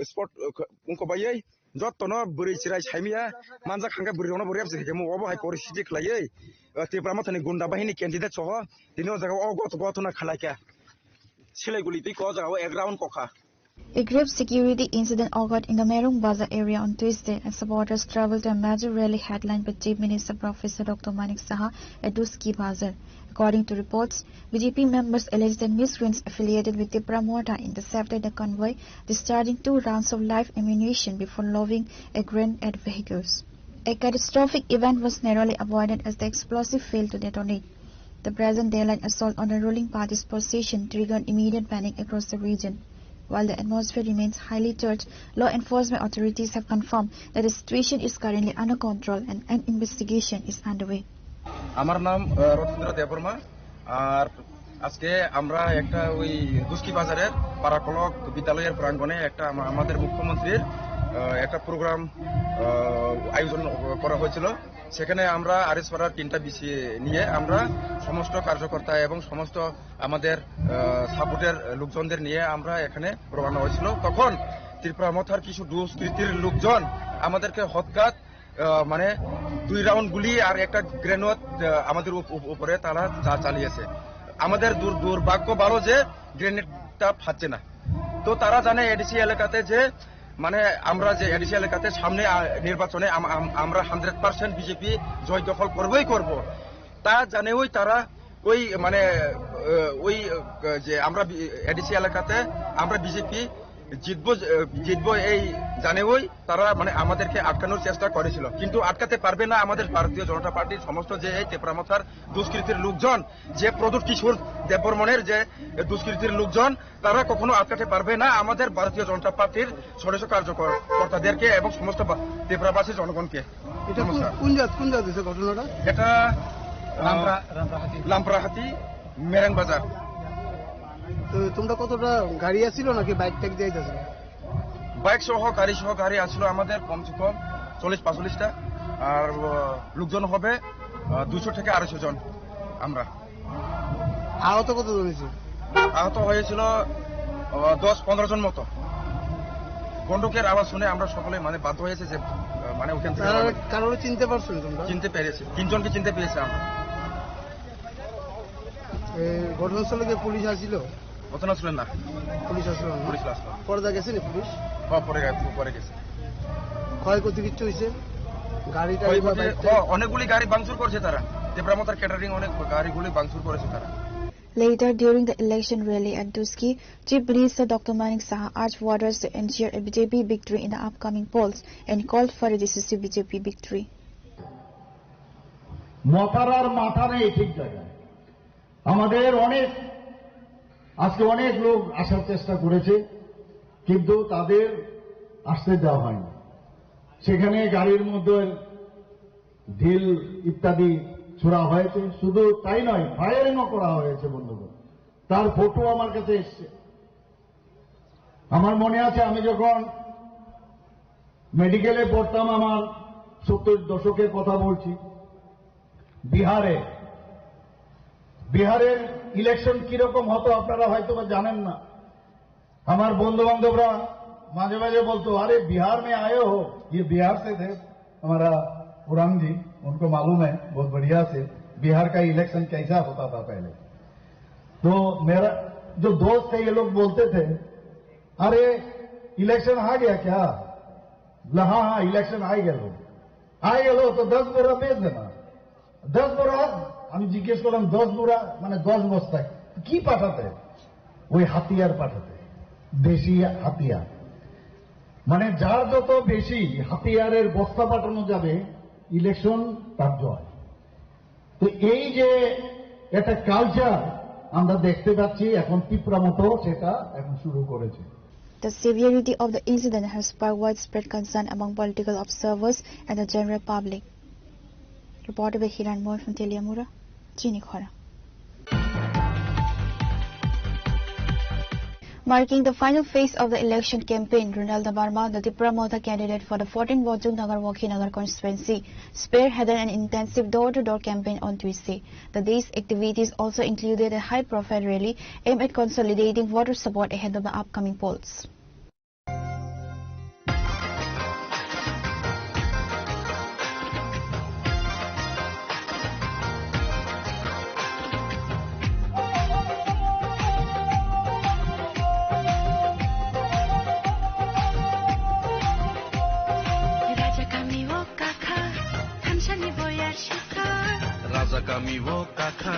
sport, uh, wngkha baiwi jottono bwrwi chwrai saimiya manjak hangkhe bwrwi rokno bo rep se khe obo hai poristiti khlaiwi, uh, Tipra Mothani gunda bahini candidate soho tini o jaga o got-, gotona khlaikha. Silai guli twi ko o jaga o ek round kokha. A grave security incident occurred in the Mairung Bazar area on Tuesday as supporters traveled to a major rally headlined by Chief Minister Professor Doctor Manik Saha at Duski Bazar. According to reports, B J P members alleged that miscreants affiliated with Tipra Motha intercepted the convoy, discharging two rounds of live ammunition before lobbing a grenade at vehicles. A catastrophic event was narrowly avoided as the explosive failed to detonate. The brazen daylight assault on the ruling party's position triggered immediate panic across the region. While the atmosphere remains highly charged, law enforcement authorities have confirmed that the situation is currently under control and an investigation is underway. আমার নাম, আহ, রথীন্দ্র দেববর্মা। আর আজকে আমরা একটা ওই দুস্কি বাজারের পাড়াকলক বিদ্যালয়ের প্রাঙ্গণে একটা আমা-, আমাদের মুখ্যমন্ত্রীর, আহ, একটা প্রোগ্রাম, আহ, আয়োজন করা হয়েছিল। সেখানে আমরা আরএস পাড়ার তিনটা বিসি নিয়ে আমরা সমস্ত কার্যকর্তা এবং সমস্ত আমাদের, আহ, সাপোর্টের লোকজনদের নিয়ে আমরা এখানে রওনা হয়েছিল। তখন ত্রিপুরা মথার কিছু দুষ্কৃতির লোকজন আমাদেরকে হঠাৎ, আহ, মানে দুই রাউন্ড গুলি আর একটা গ্রেনেড, আহ, আমাদের উপ-, উপ-, উপরে তারা চা-, চালিয়েছে। আমাদের দুর-, দুর্ভাগ্য ভালো যে গ্রেনেডটা ফাটছে না। তো তারা জানে এডিসি এলাকাতে যে, মানে, আমরা যে এডিসি এলাকাতে সামনে, আহ, নির্বাচনে আম-, আম-, আমরা হান্ড্রেড পার্সেন্ট বিজেপি জয় দখল করবই করব। তা জানেই তারা ওই, মানে, আহ, ওই, আহ, যে আমরা বি-, এডিসি এলাকাতে আমরা বিজেপি জিতবো, আহ, জিতবো এই জানেই তারা, মানে, আমাদেরকে আটকানোর চেষ্টা করেছিল, কিন্তু আটকাতে পারবে না আমাদের ভারতীয় জনতা পার্টির সমস্ত যে এই তেপরামথার দুষ্কৃতির লোকজন, যে প্রদ্যুৎ কিশোর দেববর্মনের যে দুষ্কৃতির লোকজন, তারা কখনো আটকাতে পারবে না আমাদের ভারতীয় জনতা পার্টির সদস্য কার্যকর্তাদেরকে এবং সমস্ত বা-, ত্রিপুরাবাসী জনগণকে। এটা কোন, নমস্কার। কোন জাত, কোন জাত হয়েছে ঘটনাটা? এটা, আহ, লাম্প্রা-, লাম্প্রাহাতি। লাম্প্রাহাতি, মেরেং বাজার। তো তোমরা কতটা গাড়ি আসছিল নাকি বাইক ট্যাক দিয়ে যাচ্ছিল? বাইক সহ, গাড়ি সহ গাড়ি আসছিল আমাদের কমসে কম চল্লিশ পঁয়তাল্লিশটা। আর, আহ, লোকজন হবে, আহ, দুশো থেকে আড়াইশো জন আমরা। আহত কতজন হয়েছে? আহত হয়েছিল, আহ, দশ পনেরো জন মতো। বন্দুকের আওয়াজ শুনে আমরা সকলে মানে বাধ্য হয়েছে যে, আহ, মানে ওখান থেকে তারা আমরা কারোর চিনতে পারছো তোমরা? চিনতে পেরেছি, তিনজনকে চিনতে পেরেছি আমরা। এই ঘটনাস্থলে কি পুলিশ আসছিল? ঘটনাস্থলে না। পুলিশ আসলো না? পুলিশ আসলো। পরে যা গেছে নি পুলিশ? হ্যাঁ, পরে গে-, পরে গেছে। ক্ষয়ক্ষতি কিচ্ছু হয়েছে? গাড়ি টাড়ি বা ক্ষয়ক্ষতি, বাইক টাড়ি? হ্যাঁ, অনেকগুলি গাড়ি ভাঙচুর করছে তারা। তেপ্রামতার ক্যাটারিং অনেক গাড়িগুলি ভাঙচুর করেছে তারা। Later, during the election rally at Duski, Chief Minister Doctor Manik Saha urged voters to ensure a B J P victory in the upcoming polls and called for a decisive B J P victory. মাথার আর মাথা নেই ঠিক জায়গায়। আমাদের অনেক, আজকে অনেক লোক আসার চেষ্টা করেছে, কিন্তু তাদের আসতে দেওয়া হয়নি। সেখানে গাড়ির মধ্যে ঢিল ইত্যাদি ছোড়া হয়েছে। শুধু তাই নয়, ফায়ারিংও করা হয়েছে বন্দুক। তার ফটো আমার কাছে এসছে। আমার মনে আছে, আমি যখন মেডিকেলে পড়তাম, আমার সত্তর দশকের কথা বলছি, বিহারে, বিহারের ইলেকশন কিরকম হতো আপনারা হয়তো বা জানেন না। আমার বন্ধু বান্ধবরা মাঝে মাঝে বলতো, "আরে, বিহার মে আয়ে হো, ইয়ে বিহার সে থে, হামারা উরাং জি, উনকো মালুম হ্যায় বহুত বড়িয়া সে বিহার কা ইলেকশন কেসা হোতা থা পেহলে।" তো মেরা জো দোস্ত হ্যায়, ইয়ে লোগ বোলতে থে, "আরে, ইলেকশন আ গেয়া ক্যা?" বলে, "হ্যাঁ, হ্যাঁ, ইলেকশন আ গেল।" আই গেল তো দশ বোরা বেচ দেনা। দশ বোরা, আমি জিজ্ঞেস করলাম, "দশ বোরা মানে দশ বস্তা, কি পাঠাতে?" ওই হাতিয়ার পাঠাতে, দেশি হাতিয়ার। মানে যার যত বেশি হাতিয়ারের বস্তা পাঠানো যাবে, ইলেকশন তার জয়। তো এই যে একটা কালচার আমরা দেখতে পাচ্ছি, এখন তিপ্রা মতো সেটা এখন শুরু করেছে। The severity of the incident has sparked widespread concern among political observers and the general public. Reported by Hiran Moy from Teliamura, Chini Khorang. Marking the final phase of the election campaign, Ronald Debbarma, the Tipra Motha candidate for the fourteen Bojong Nagar Wakhinagar constituency, spearheaded an intensive door-to-door campaign on Tuesday. The day's activities also included a high-profile rally aimed at consolidating voter support ahead of the upcoming polls. Raja kami o kakha, thamsani boyar shikha. Raja kami o kakha,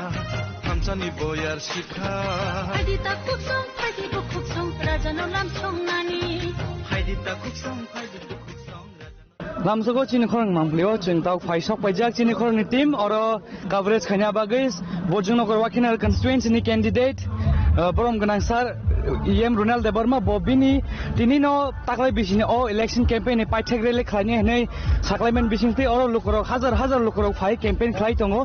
thamsani boyar shikha. Phaidi ta khuksong, phaidi bo khuksong, raja no lam song nani. Phaidi ta khuksong, phaidi bo khuksong, raja no. Lamsogo chini khorang mangpli o, chwng tok phai sok paijak chini khorang ni team, oro coverage khaina bagwi Bojong Nagar Wakhinagar constituency ni candidate, uh, borom gwnang sir, E M Ronald Debbarma, bo bini tini no taklai bisini o election campaign ni paithak rally khlaini hinwi saklaiman bisingtwi oro lukurok hajar hajar lukurok phai campaign khlai tongo.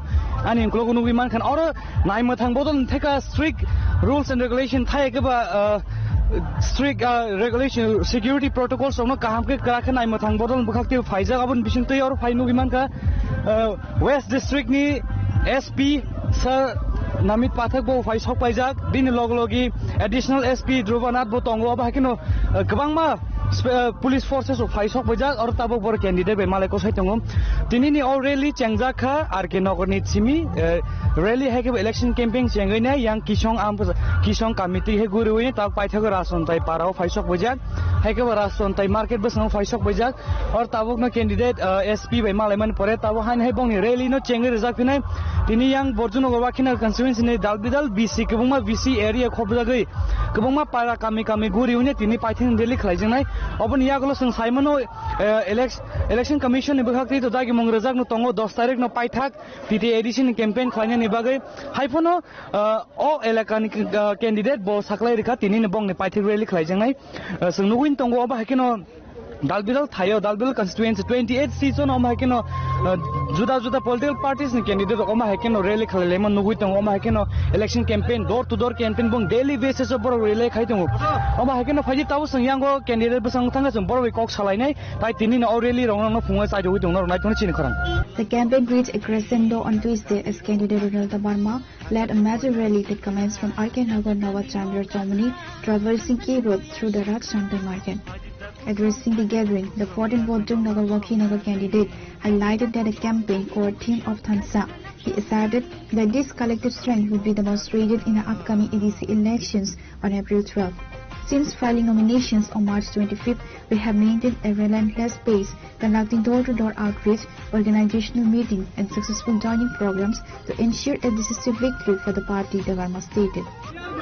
Ani ukulok nugwi mankha oro naimwthang bodol theka strict rules and regulation thai khe ba, uh, strict, uh, regulation security protocols rokno kaham khe kwrak khe naimwthang bodol bwkhak twi phaijak aboni bisingtwi oro phai nugwi mankha. Uh, West District ni S P Sir Namit Pathak bo phai sok paijak, bini log logi Additional S P Dhruva Nath bo tongo, abo hai kheno, uh, kwbangma spe-, uh, police forces rok phai sok paijak, oro tabuk borok candidate bai malai kosai tongo. Tini ni o rally chengjak kha R K Nagar ni simi, uh, rally hai khe bo election campaign chengwi nai yang Kisong am-, Kisong committee hai guriwi tabuk paithago Rajchontai para o phai sok paijak, hai khe bo Rajchontai market bwskango phai sok paijak. Or tabukno candidate, uh, S P bai malaimani pore tabuk haino hai bongni rally no chengwi rijak phinai. Tini yang Borjunogo Wakhina constituency ni dal bidal B C kwbangma B C area khobjagwi kwbangma para kami kami guri hwnwi tini paithing rally khlaijaknai. Oboni yagulo chwng saimano, uh, elec-, election commission ni bwkhak twi to dagimung rwjakno tongo dos tarikh no paithak T T A D C ni campaign khlainani bagwi. Haiphano, uh, o elakani, uh, candidate bo saklai rikha tini ni bongni paithak rally khlaijaknai. Uh, chwng nugwi tongo obo hai kheno Dalbidal thaio, Dalbidal constituency twenty eight seat-o omo hai kheno, uh, juda juda political parties ni candidate rok omo hai kheno rally khlai laima nugwi tongo, omo hai kheno election campaign, door to door campaign bong daily basis o borok rally khai tongo. Omo hai kheno phaidi tabuk chwng yango candidate bwskango thangkha chwng borok bai kok salainai, tai tini no o rally rok no phungo chaijagwi tongo norok naithokno chini khorang. The campaign reached a crescendo on Tuesday as candidate Ronald Debbarma led a massive rally that commenced from R K Nagar Nawab Chandra Chowmani, traversing K Road through the Rajchontai market. Addressing the gathering, the fourteen Borjong Nagar Wakhi Nagar candidate highlighted that a campaign core theme of Thansa. He asserted that this collective strength will be demonstrated in the upcoming A D C elections on April twelfth. Since filing nominations on March twenty-fifth, we have maintained a relentless pace, conducting door-to-door outreach, organizational meeting, and successful joining programs to ensure a decisive victory for the party, Debbarma stated.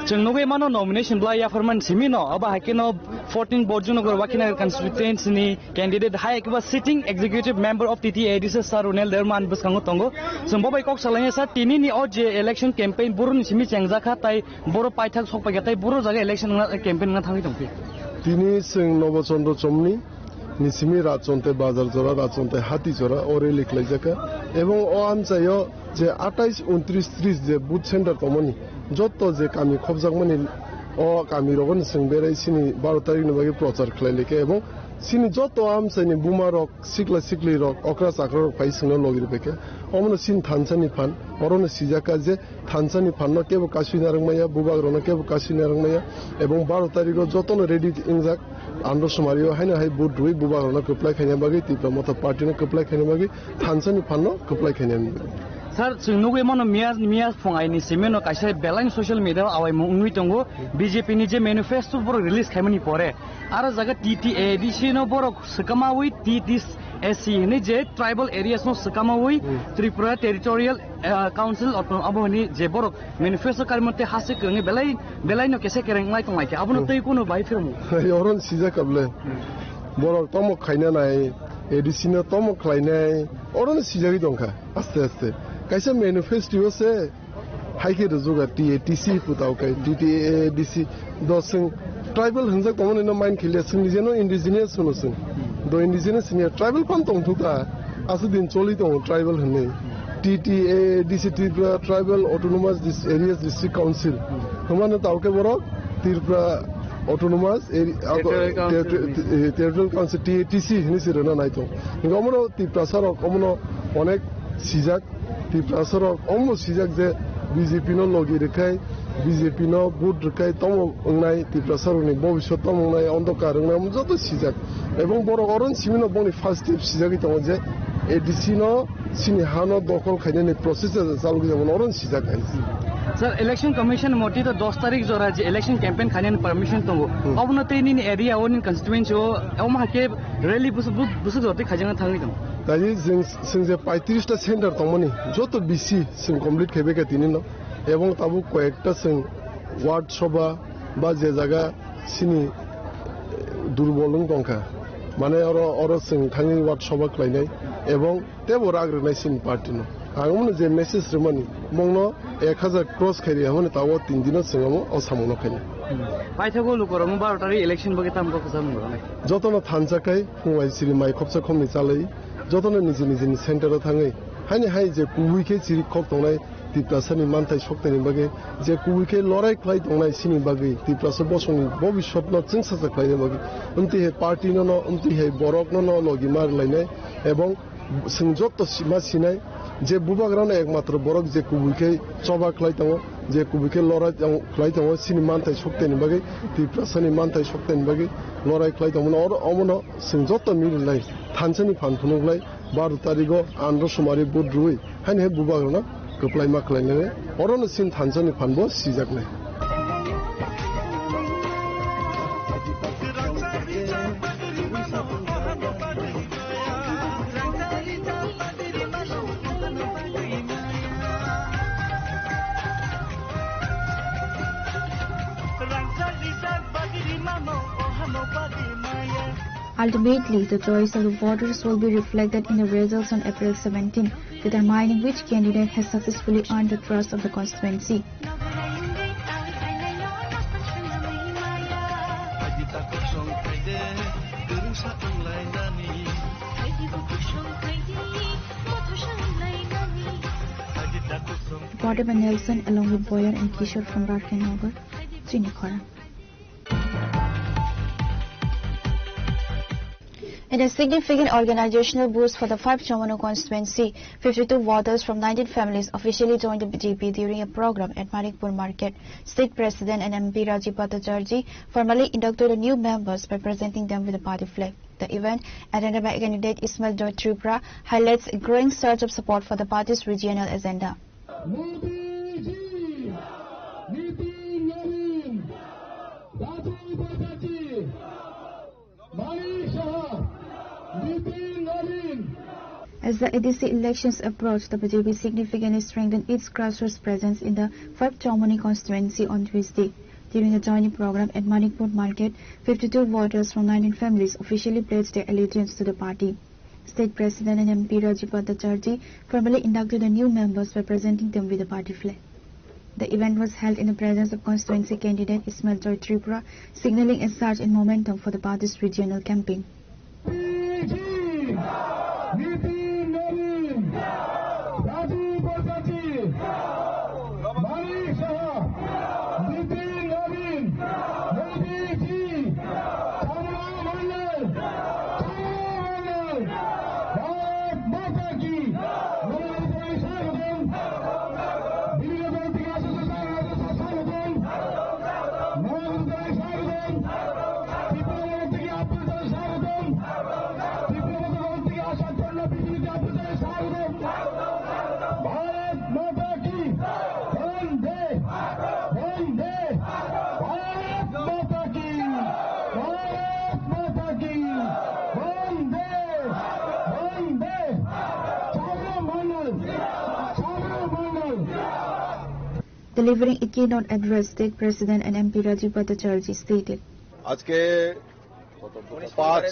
Chwng nugwi mano nomination bwlai yapharmani simi no, abo hai kheno fourteen Borjong Nagar Wakhi Nagar constituency ni candidate hai khe ba sitting executive member of T T A D C sir Runel Debbarma ni bwskango tongo. Chwng bo bai kok salainai sir, tini ni o je election campaign boroni simi chengjakha tai boro paithak sok paikha tai boro jaga election wngna, campaign wngna thangwi tongphi. Tini chwng Nobo Chandra Chomni ni simi Rajchonte Bazar jora, Rajchonte Hati jora o rally khlaijakha. Ebong o amchaio je atais, untris, tris je booth center tongmani, jotto je kami khopjakmani, o kami rogo ni chwng berai sini baro tarik ni bagwi prochar khlai laikha, ebong sini jotto amchaini buma rok, sikla sikli rok, okra chakra rok phai chwngno logi rwbaikha. Omono sini thansa ni phan, orono sijakha je thansa ni phan no kebo kasui narwk maya, bubak rok no kebo kasui narwk maya, ebong baro tarik o jotono ready wngjak. Andro sumario haino hai vote rwi bubak rok no kwplai khaina bagwi, Tipra Motha party no kwplai khaina bagwi thansa ni phan no kwplai khaina bagwi. Sir, chwng nugwi mano miya, miya phung aini simi no kaisa belai social media o awaimung wngwi tongo, B J P ni je manifesto borok release khaimani pore, aro jaga T T A D C no borok swkamawi T T A C hinwi je tribal areas no swkamawi Hmm. Tripura Territorial, eh, Council auto-, abo hinwi je borok manifesto karimante hase kwrwngwi belai, belai no kesa kereng wngwi tonglaikha, abono Hmm. tei kuno bai phirmo. Oron sijak kable. Hmm. Borok tomo khaina nai, A D C no tomo khlainai, oron sijagwi tongkha, aste aste. Kaisa manifesto se, hai khe rwjukha T A T C putao khe, T T A D C, do chwng tribal hwnjak tongmani no mind khiliya, chwng nijeno indigenous hwno chwng. Do indigenous hwnya, tribal phan tongthukha, aswk din choli tongo tribal hwnwi. T T A D C Tripura Tribal Autonomous Dis-, Areas District Council. Hwnmano tao khe borok Tripura Autonomous Area, Territorial Council. Ter-, ter-, Territorial Council, T A T C hwnwi se rwna nai tong. Hingke omono Tiprasa rok omono onek sijak. Tiprasa rok omo sijak je B J P no logi rwkhai, B J P no vote rwkhai tomo wngnai, Tiprasa rokni bobiswt tomo wngnai, ondokar wngnai, omo joto sijak. Ebong borok oron simi no bongni first step sijagwi tongo je A D C no chini ha no dokol khainani process chalogwi tongo, oron sijak hai. Sir, Election Commission moti to dos tarik jora je election campaign khainani permission tongo. Hmm. Obono tei nini area o, nini constituency o, omo hai khe rally bwswk, bwswk jora tei khaijakna thangwi tongo. Tei chwng, chwng je paitris ta center tongmani, joto B C chwng complete khaibai kha tini no. Ebong tabuk koyekta chwng ward sobha ba je jaga chini, eh, durbol wng tongkha. Mane oro, oro chwng thangwi ward sobha khlainai ebong teibo rak rwnai chini party no. Ang omono je message rwmani, bongno ek hazar cross khairi hwnmani tabuk tin dino chwng omo o samungno khainai. Paithago lukurokno baro tarik election bagwi tamo kok kwcham rwnai. Jotono thansa khai, phunglai siri mai khopsa khomni chalai, jotono niji nijini center o thangwi, haini hai je kubui khe chiri khok tongnai Tiprasani manthai soktaini bagwi, je kubui khe lorai khlai tongnai sini bagwi, Tiprasa bosongni bobiswtno chwngsacha khlaina bagwi, amtwi hai party no no, amtwi hai borok no no logi ma rwlainai, ebong chwng joto si-, ma sinai, je bubagrano ekmatro borok je kubui khe choba khlai tongo, je kubui khe lorai tong-, khlai tongo, sini manthai soktaini bagwi, Tiprasani manthai soktaini bagwi lorai khlai tongmano, oro omono chwng joto mililai thansani phan phunuk lai, baro tarigo andro sumari vote rwui, haini hai bubagrano kwplai ma khlainai, orono sin thansani phanbo sijaknai. Ultimately, the choice of the voters will be reflected in the results on April seventeen, determining which candidate has successfully earned the trust of the constituency. Reported by Nelson along with Boyer and Kishore from Rarkanagar, Chinikhora. In a significant organizational boost for the five Chomonu constituency, fifty-two voters from nineteen families officially joined the B J P during a program at Manikpur Market. State President and M P Rajiv Bhattacharjee formally inducted the new members by presenting them with the party flag. The event, attended by candidate Ismail Joy Tripura, highlights a growing surge of support for the party's regional agenda. Modi ji, Nitin Nabin, Raju Bhattacharjee, Manik Saha, Nitin Nabin. As the A D C elections approach, the B J P significantly strengthened its grassroots presence in the five Chomoni constituency on Tuesday. During a joining program at Manikpur Market, fifty-two voters from nineteen families officially pledged their allegiance to the party. State President and M P Rajiv Bhattacharjee formally inducted the new members by presenting them with the party flag. The event was held in the presence of constituency candidate Ismail Joy Tripura, signaling a surge in momentum for the party's regional campaign. P G, Nitin Nabin, Raju Bhattacharjee, Manik Saha, Nitin Nabin, Modi ji, Chandra Mandal, Chandra Mandal, Bharat Mata ki, Modi ji, স্বাগতম। বিভিন্ন দল থেকে আসা স্বাগতম। মহাগুরু জানাই স্বাগতম। ত্রিপুরা মঞ্চ থেকে আপনাদের স্বাগতম। ত্রিপুরা মঞ্চ থেকে আসার জন্য পৃথিবীতে আপনাদের স্বাগতম। ভারত মাতা কি। বন্দে, বন্দে, ভারত মাতা কি। ভারত মাতা কি। বন্দে, বন্দে। Chabra Mandal, Chabra Mandal. Delivering a keynote address, State President and M P Rajiv Bhattacharjee stated. আজকে পাঁচ,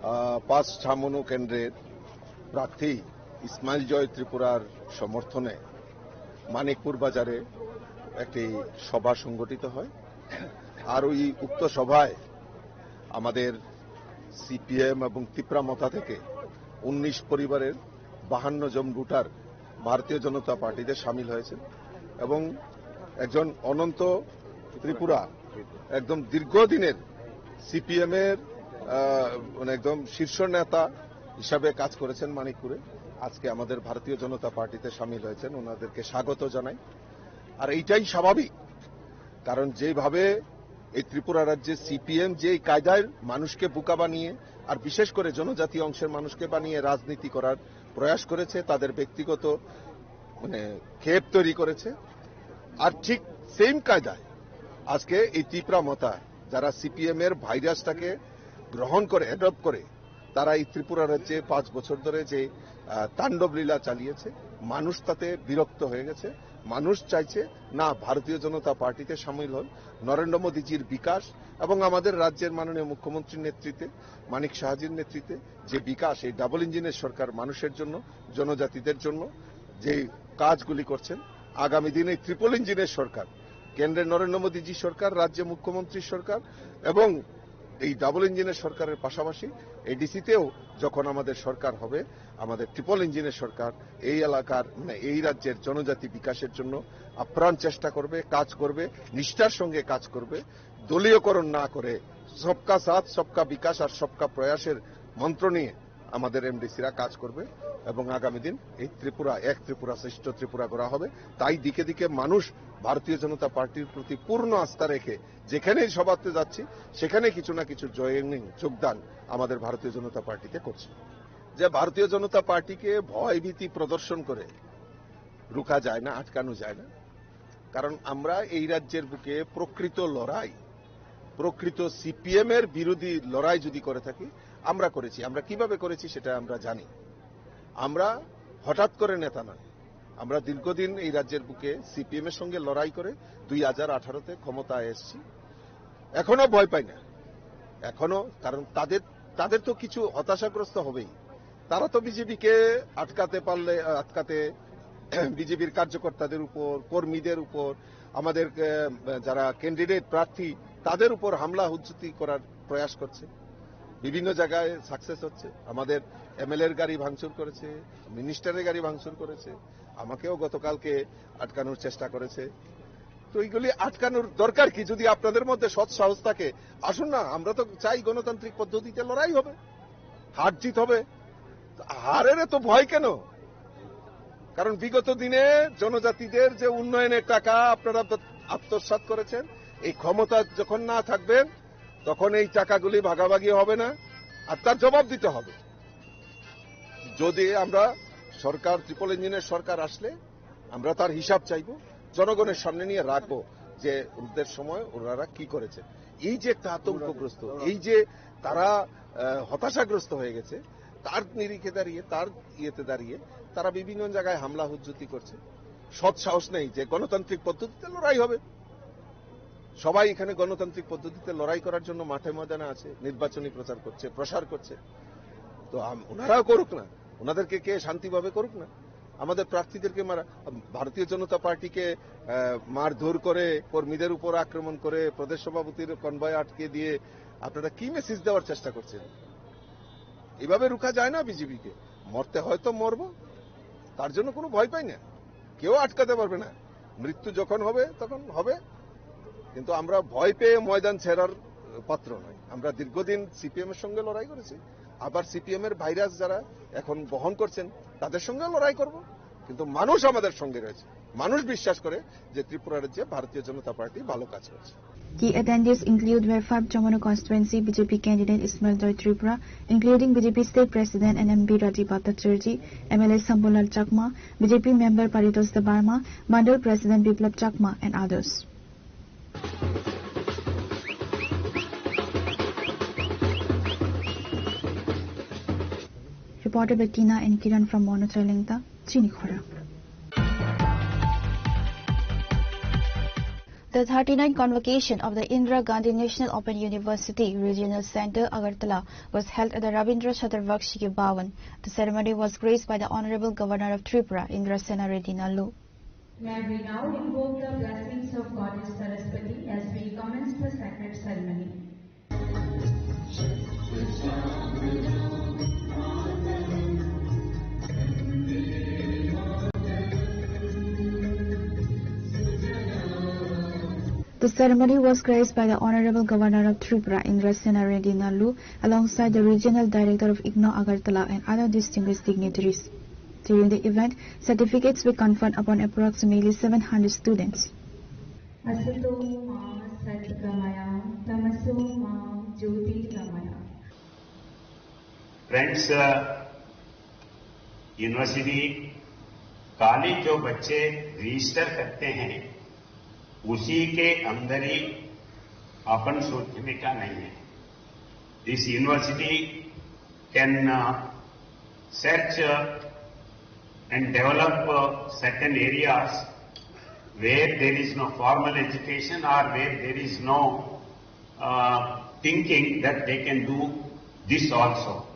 আহ, পাঁচ ছামনু কেন্দ্রের প্রার্থী ইসমাইল জয় ত্রিপুরার সমর্থনে মানিকপুর বাজারে একটি সভা সংগঠিত হয়। আর ওই উক্ত সভায় আমাদের সিপিএম এবং তিপ্রা মথা থেকে উনিশ পরিবারের বাহান্ন জন ভোটার ভারতীয় জনতা পার্টিতে সামিল হয়েছেন এবং একজন অনন্ত ত্রিপুরা, একদম দীর্ঘদিনের সিপিএম এর, আহ, মানে একদম শীর্ষ নেতা হিসাবে কাজ করেছেন মানিকপুরে, আজকে আমাদের ভারতীয় জনতা পার্টিতে সামিল হয়েছেন, ওনাদেরকে স্বাগত জানাই। আর এইটাই স্বাভাবিক, কারণ যেভাবে এই ত্রিপুরা রাজ্যে সিপিএম যেই কায়দায় মানুষকে বোকা বানিয়ে আর বিশেষ করে জনজাতি অংশের মানুষকে বানিয়ে রাজনীতি করার প্রয়াস করেছে, তাদের ব্যক্তিগত মানে ক্ষেপ তৈরি করেছে, আর ঠিক সেম কায়দায় আজকে এই তিপ্রা মথা যারা সিপিএম এর ভাইরাসটাকে গ্রহণ করে, অ্যাডপ্ট করে, তারা এই ত্রিপুরা রাজ্যে পাঁচ বছর ধরে যে, আহ, তাণ্ডব লীলা চালিয়েছে, মানুষ তাতে বিরক্ত হয়ে গেছে। মানুষ চাইছে না ভারতীয় জনতা পার্টিতে সামিল হন, নরেন্দ্র মোদীজির বিকাশ এবং আমাদের রাজ্যের মাননীয় মুখ্যমন্ত্রীর নেতৃত্বে, মানিক সাহাজির নেতৃত্বে যে বিকাশ, এই ডাবল ইঞ্জিনের সরকার মানুষের জন্য, জনজাতিদের জন্য যে কাজগুলি করছেন, আগামী দিনে ট্রিপল ইঞ্জিনের সরকার, কেন্দ্রে নরেন্দ্র মোদীজি সরকার, রাজ্যে মুখ্যমন্ত্রী সরকার এবং এই ডাবল ইঞ্জিনের সরকারের পাশাপাশি এডিসিতেও যখন আমাদের সরকার হবে, আমাদের ট্রিপল ইঞ্জিনের সরকার এই এলাকার, মানে, এই রাজ্যের জনজাতি বিকাশের জন্য আপ্রাণ চেষ্টা করবে, কাজ করবে, নিষ্ঠার সঙ্গে কাজ করবে, দলীয়করণ না করে সবকা সাথ, সবকা বিকাশ আর সবকা প্রয়াসের মন্ত্র নিয়ে আমাদের এমডিসিরা কাজ করবে এবং আগামী দিন এই ত্রিপুরা, এক ত্রিপুরা, শ্রেষ্ঠ ত্রিপুরা গড়া হবে। তাই দিকে দিকে মানুষ ভারতীয় জনতা পার্টির প্রতি পূর্ণ আস্থা রেখে যেখানেই সভাতে যাচ্ছি, সেখানে কিছু না কিছু জয়েনিং, যোগদান আমাদের ভারতীয় জনতা পার্টিতে করছে। যে ভারতীয় জনতা পার্টিকে ভয়ভীতি প্রদর্শন করে রুখা যায় না, আটকানো যায় না, কারণ আমরা এই রাজ্যের বুকে প্রকৃত লড়াই, প্রকৃত সিপিএম এর বিরোধী লড়াই যদি করে থাকি, আমরা করেছি। আমরা কিভাবে করেছি সেটা আমরা জানি। আমরা হঠাৎ করে নেতা নয়, আমরা দীর্ঘদিন এই রাজ্যের বুকে সিপিএম এর সঙ্গে লড়াই করে দুই হাজার আঠারোতে ক্ষমতায় এসেছি। এখনো ভয় পাই না, এখনো, কারণ তাদের, তাদের তো কিছু হতাশাগ্রস্ত হবেই। তারা তো বিজেপিকে আটকাতে পারলে, আটকাতে বিজেপির কার্যকর্তাদের উপর, কর্মীদের উপর, আমাদের, আহ, যারা ক্যান্ডিডেট প্রার্থী, তাদের উপর হামলা হুজ্জুতি করার প্রয়াস করছে। বিভিন্ন জায়গায় সাকসেস হচ্ছে। আমাদের এমএলএর গাড়ি ভাঙচুর করেছে, মিনিস্টারের গাড়ি ভাঙচুর করেছে, আমাকেও গতকালকে আটকানোর চেষ্টা করেছে। তো এইগুলি আটকানোর দরকার কি? যদি আপনাদের মধ্যে সৎ সাহস থাকে, আসুন না, আমরা তো চাই গণতান্ত্রিক পদ্ধতিতে লড়াই হবে। হার জিত হবে। হারের এত ভয় কেন? কারণ বিগত দিনে জনজাতিদের যে উন্নয়নের টাকা আপনারা আত্মসাৎ করেছেন, এই ক্ষমতা যখন না থাকবেন, তখন এই টাকাগুলি ভাগাভাগি হবে না, আর তার জবাব দিতে হবে। যদি আমরা সরকার, ট্রিপল ইঞ্জিনের সরকার আসলে আমরা তার হিসাব চাইব, জনগণের সামনে নিয়ে রাখবো যে ওদের সময় ওনারা কি করেছেন। এই যে একটা আতঙ্কগ্রস্ত, এই যে তারা আহ, হতাশাগ্রস্ত হয়ে গেছে, তার নিরিখে দাঁড়িয়ে, তার ইয়েতে দাঁড়িয়ে তারা বিভিন্ন জায়গায় হামলা হুজ্জুতি করছে। সৎ সাহস নেই যে গণতান্ত্রিক পদ্ধতিতে লড়াই হবে। সবাই এখানে গণতান্ত্রিক পদ্ধতিতে লড়াই করার জন্য মাঠে ময়দানে আছে, নির্বাচনী প্রচার করছে, প্রসার করছে। তো আম-, ওনারাও করুক না, ওনাদেরকে কে শান্তিভাবে করুক না। আমাদের প্রার্থীদেরকে মারা, ভারতীয় জনতা পার্টিকে আহ, মারধর করে, কর্মীদের উপর আক্রমণ করে, প্রদেশ সভাপতির কনভয় আটকে দিয়ে আপনারা কি মেসেজ দেওয়ার চেষ্টা করছেন? এভাবে রুখা যায় না বিজেপিকে। মরতে হয় তো মরবো, তার জন্য কোনো ভয় পাই না, কেউ আটকাতে পারবে না। মৃত্যু যখন হবে তখন হবে, কিন্তু আমরা ভয় পেয়ে ময়দান ছেড়ার পাত্র নই। আমরা দীর্ঘদিন সিপিএম এর সঙ্গে লড়াই করেছি, আবার সিপিএম এর ভাইরাস যারা এখন বহন করছেন তাদের সঙ্গে লড়াই করব, কিন্তু মানুষ আমাদের সঙ্গে রয়েছে। মানুষ বিশ্বাস করে যে ত্রিপুরা রাজ্যে ভারতীয় জনতা পার্টি ভালো কাজ করছে। Key attendees include where five Chomoro constituency B J P candidate Ismail Doi Tripura, including B J P State President and M P Rajiv Bhattacharjee, M L A Sambulal Chakma, B J P member Paritosh Debbarma, Mandal President Biplab Chakma and others. Reporter Bettina and Kiran from Mono Chalengta, Chini Khora. The thirty-ninth convocation of the Indira Gandhi National Open University Regional Centre, Agartala, was held at the Rabindra Chaturvakshya Bhavan. The ceremony was graced by the Honourable Governor of Tripura, Indrasena Reddy Nallu. May we now invoke the blessings of Goddess Saraswati as we commence the sacred ceremony. The ceremony was graced by the Honorable Governor of Tripura, Indrasena Reddy Nallu, alongside the Regional Director of IGNOU Agartala and other distinguished dignitaries. During the event, certificates were conferred upon approximately seven hundred students. Asato ma satgamaya, tamaso ma jyotirgamaya. Friends, university, college जो बच्चे रजिस्टर करते हैं, उसी के अंदर ही अपन सोचने का नहीं है। This university can, uh, search, uh, and develop, uh, certain areas where there is no formal education or where there is no, uh, thinking that they can do this also.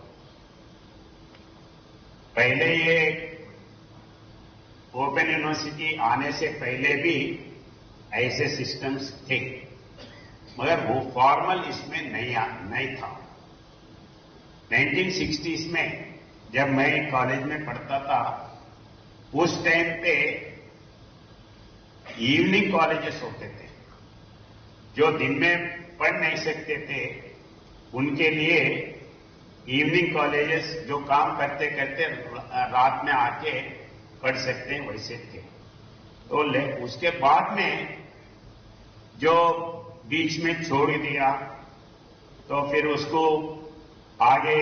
पहले ये ओपन यूनिवर्सिटी आने से पहले भी ऐसे सिस्टम्स थे, मगर वो फॉर्मल इसमें नहीं आ, नहीं था। नाइनटीन सिक्सटीज़ में जब मैं कॉलेज में पढ़ता था, उस टाइम पे इवनिंग कॉलेजेस होते थे, जो दिन में पढ़ नहीं सकते थे, उनके लिए इवनिंग कॉलेजेस जो काम करते करते रात में आके पढ़ सकते हैं, वैसे थे। तो ले, उसके बाद में जो बीच में छोड़ दिया, तो फिर उसको आगे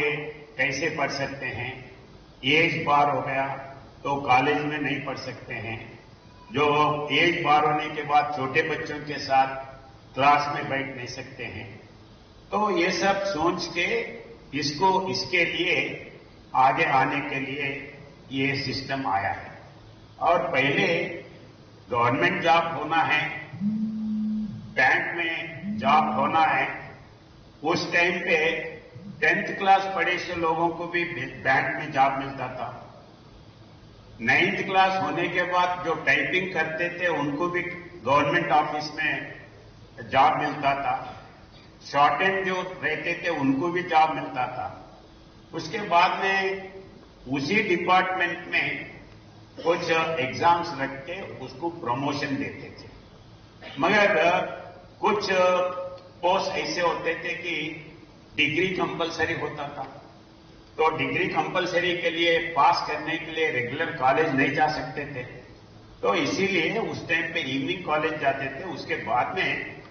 कैसे पढ़ सकते हैं? एज बार हो गया तो कॉलेज में नहीं पढ़ सकते हैं। जो एज बार होने के बाद छोटे बच्चों के साथ क्लास में बैठ नहीं सकते हैं। तो ये सब सोच के इसको, इसके लिए, आगे आने के लिए ये सिस्टम आया है। और पहले गवर्नमेंट जॉब होना है, बैंक में जॉब होना है, उस टाइम पे टेंथ क्लास पढ़े से लोगों को भी बैंक में जॉब मिलता था। नाइन्थ क्लास होने के बाद जो टाइपिंग करते थे, उनको भी गवर्नमेंट ऑफिस में जॉब मिलता था। शॉर्ट हैंड जो रहते थे, उनको भी जॉब मिलता था। उसके बाद में उसी डिपार्टमेंट में कुछ एग्जाम्स रख के उसको प्रमोशन देते थे, मगर कुछ पोस्ट ऐसे होते थे कि डिग्री कंपलसरी होता था। तो डिग्री कंपलसरी के लिए, पास करने के लिए रेगुलर कॉलेज नहीं जा सकते थे। तो इसीलिए उस टाइम पे इवनिंग कॉलेज जाते थे। उसके बाद में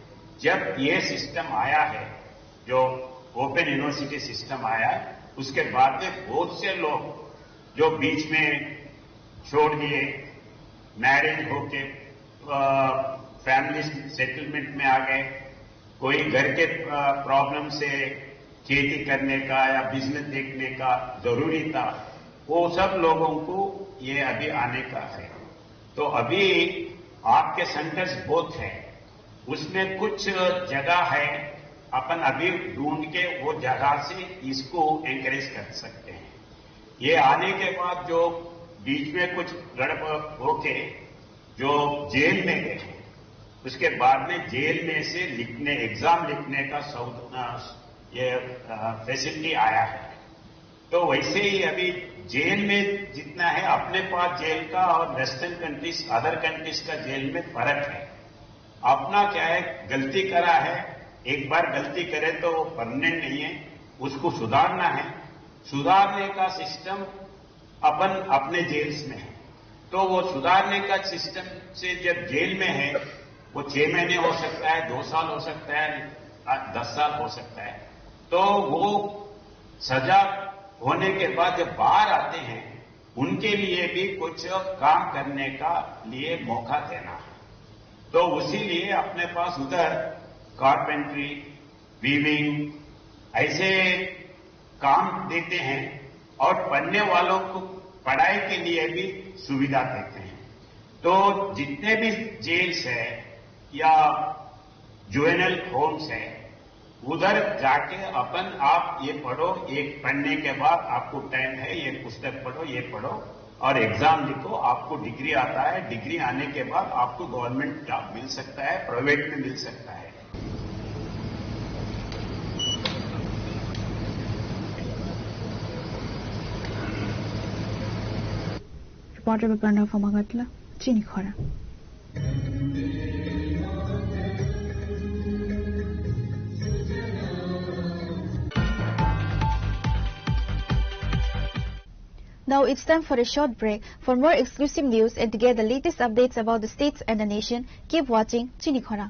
जब ये सिस्टम आया है, जो ओपन यूनिवर्सिटी सिस्टम आया है, उसके बाद में बहुत से लोग जो बीच में छोड़ दिए, मैरिज होके फैमिली सेटलमेंट में आ गए, कोई घर के प्रॉब्लम से खेती करने का या बिजनेस देखने का जरूरी था, वो सब लोगों को ये अभी आने का है। तो अभी आपके सेंटर्स बहुत है, उसमें कुछ जगह है, अपन अभी ढूंढ के वो जगह से इसको एनकरेज कर सकते हैं। ये आने के बाद जो बीच में कुछ गड़बड़ होके जो जेल में गए हैं, उसके बाद में जेल में से लिखने, एग्जाम लिखने का सौ-, अ, ये, अ, फैसिलिटी आया है। तो वैसे ही अभी जेल में जितना है, अपने पास जेल का और वेस्टर्न कंट्रीज, अदर कंट्रीज का जेल में फर्क है। अपना क्या है, गलती करा है, एक बार गलती करे तो वो परमानेंट नहीं है, उसको सुधारना है। सुधारने का सिस्टम अपन अपने जेल्स में है, तो वो सुधारने का सिस्टम से जब जेल में है, वो छह महीने हो सकता है, दो साल हो सकता है, आ, दस साल हो सकता है, तो वो सजा होने के बाद जब बाहर आते हैं, उनके लिए भी कुछ काम करने का लिए मौका देना है। तो उसी लिए अपने पास उधर कारपेंट्री, वीविंग, ऐसे काम देते हैं और पढ़ने वालों को पढ़ाई के लिए भी सुविधा देते हैं। तो जितने भी जेल्स है या जुवेनाइल होम्स है, उधर जाके अपन आप ये पढ़ो, ये पढ़ने के बाद आपको टाइम है, ये पुस्तक पढ़ो, ये पढ़ो और एग्जाम लिखो, आपको डिग्री आता है, डिग्री आने के बाद आपको गवर्नमेंट जॉब मिल सकता है, प्राइवेट में मिल सकता है। Reporter Bipanra from Agartala, Chini Khora. Now it's time for a short break. For more exclusive news and to get the latest updates about the states and the nation, keep watching Chini Khora.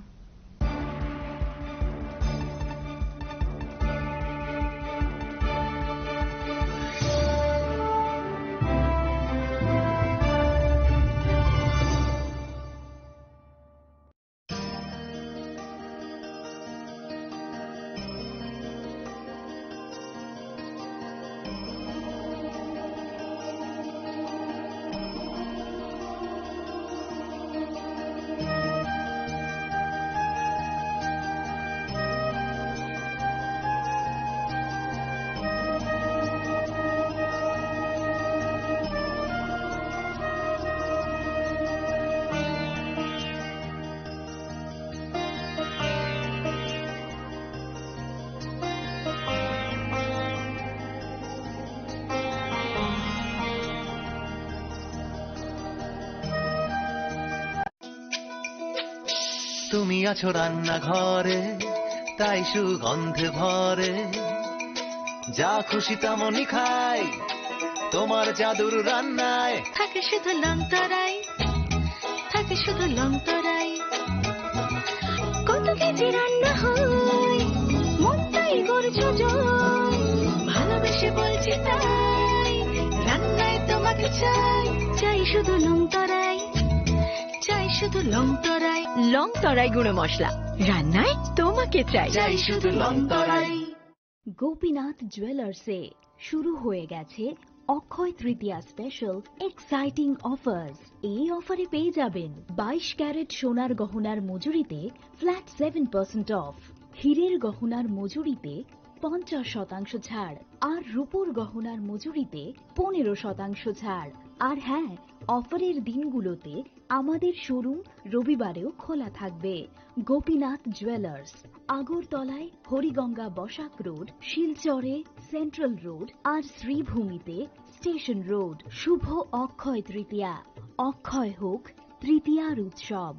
তুমি আছো রান্নাঘরে, তাই সুগন্ধে ভরে। যা খুশি তেমনই খাই, তোমার জাদুর রান্নায়। থাকে শুধু লংতরাই, থাকে শুধু লংতরাই। কত কেজি রান্না হয়, মনটাই করছো জয়। ভালোবেসে বলছি তাই, রান্নায় তোমাকে চাই, চাই শুধু লংতরাই। চাই শুধু লং তরাই। লং তরাই গুঁড়ো মশলা, রান্নায় তোমাকে চাই। চাই শুধু লং তরাই। গোপীনাথ জুয়েলার্সে শুরু হয়ে গেছে অক্ষয় তৃতীয়া স্পেশাল এক্সাইটিং অফার্স। এই অফারে পেয়ে যাবেন বাইশ ক্যারেট সোনার গহনার মজুরিতে ফ্ল্যাট সেভেন পার্সেন্ট অফ, হীরের গহনার মজুরিতে পঞ্চাশ শতাংশ ছাড়, আর রূপোর গহনার মজুরিতে পনেরো শতাংশ ছাড়। আর হ্যাঁ, অফারের দিনগুলোতে আমাদের শোরুম রবিবারেও খোলা থাকবে। গোপীনাথ জুয়েলার্স, আগরতলায় হরিগঙ্গা বসাক রোড, শিলচরে সেন্ট্রাল রোড, আর শ্রীভূমিতে স্টেশন রোড। শুভ অক্ষয় তৃতীয়া, অক্ষয় হোক তৃতীয়ার উৎসব।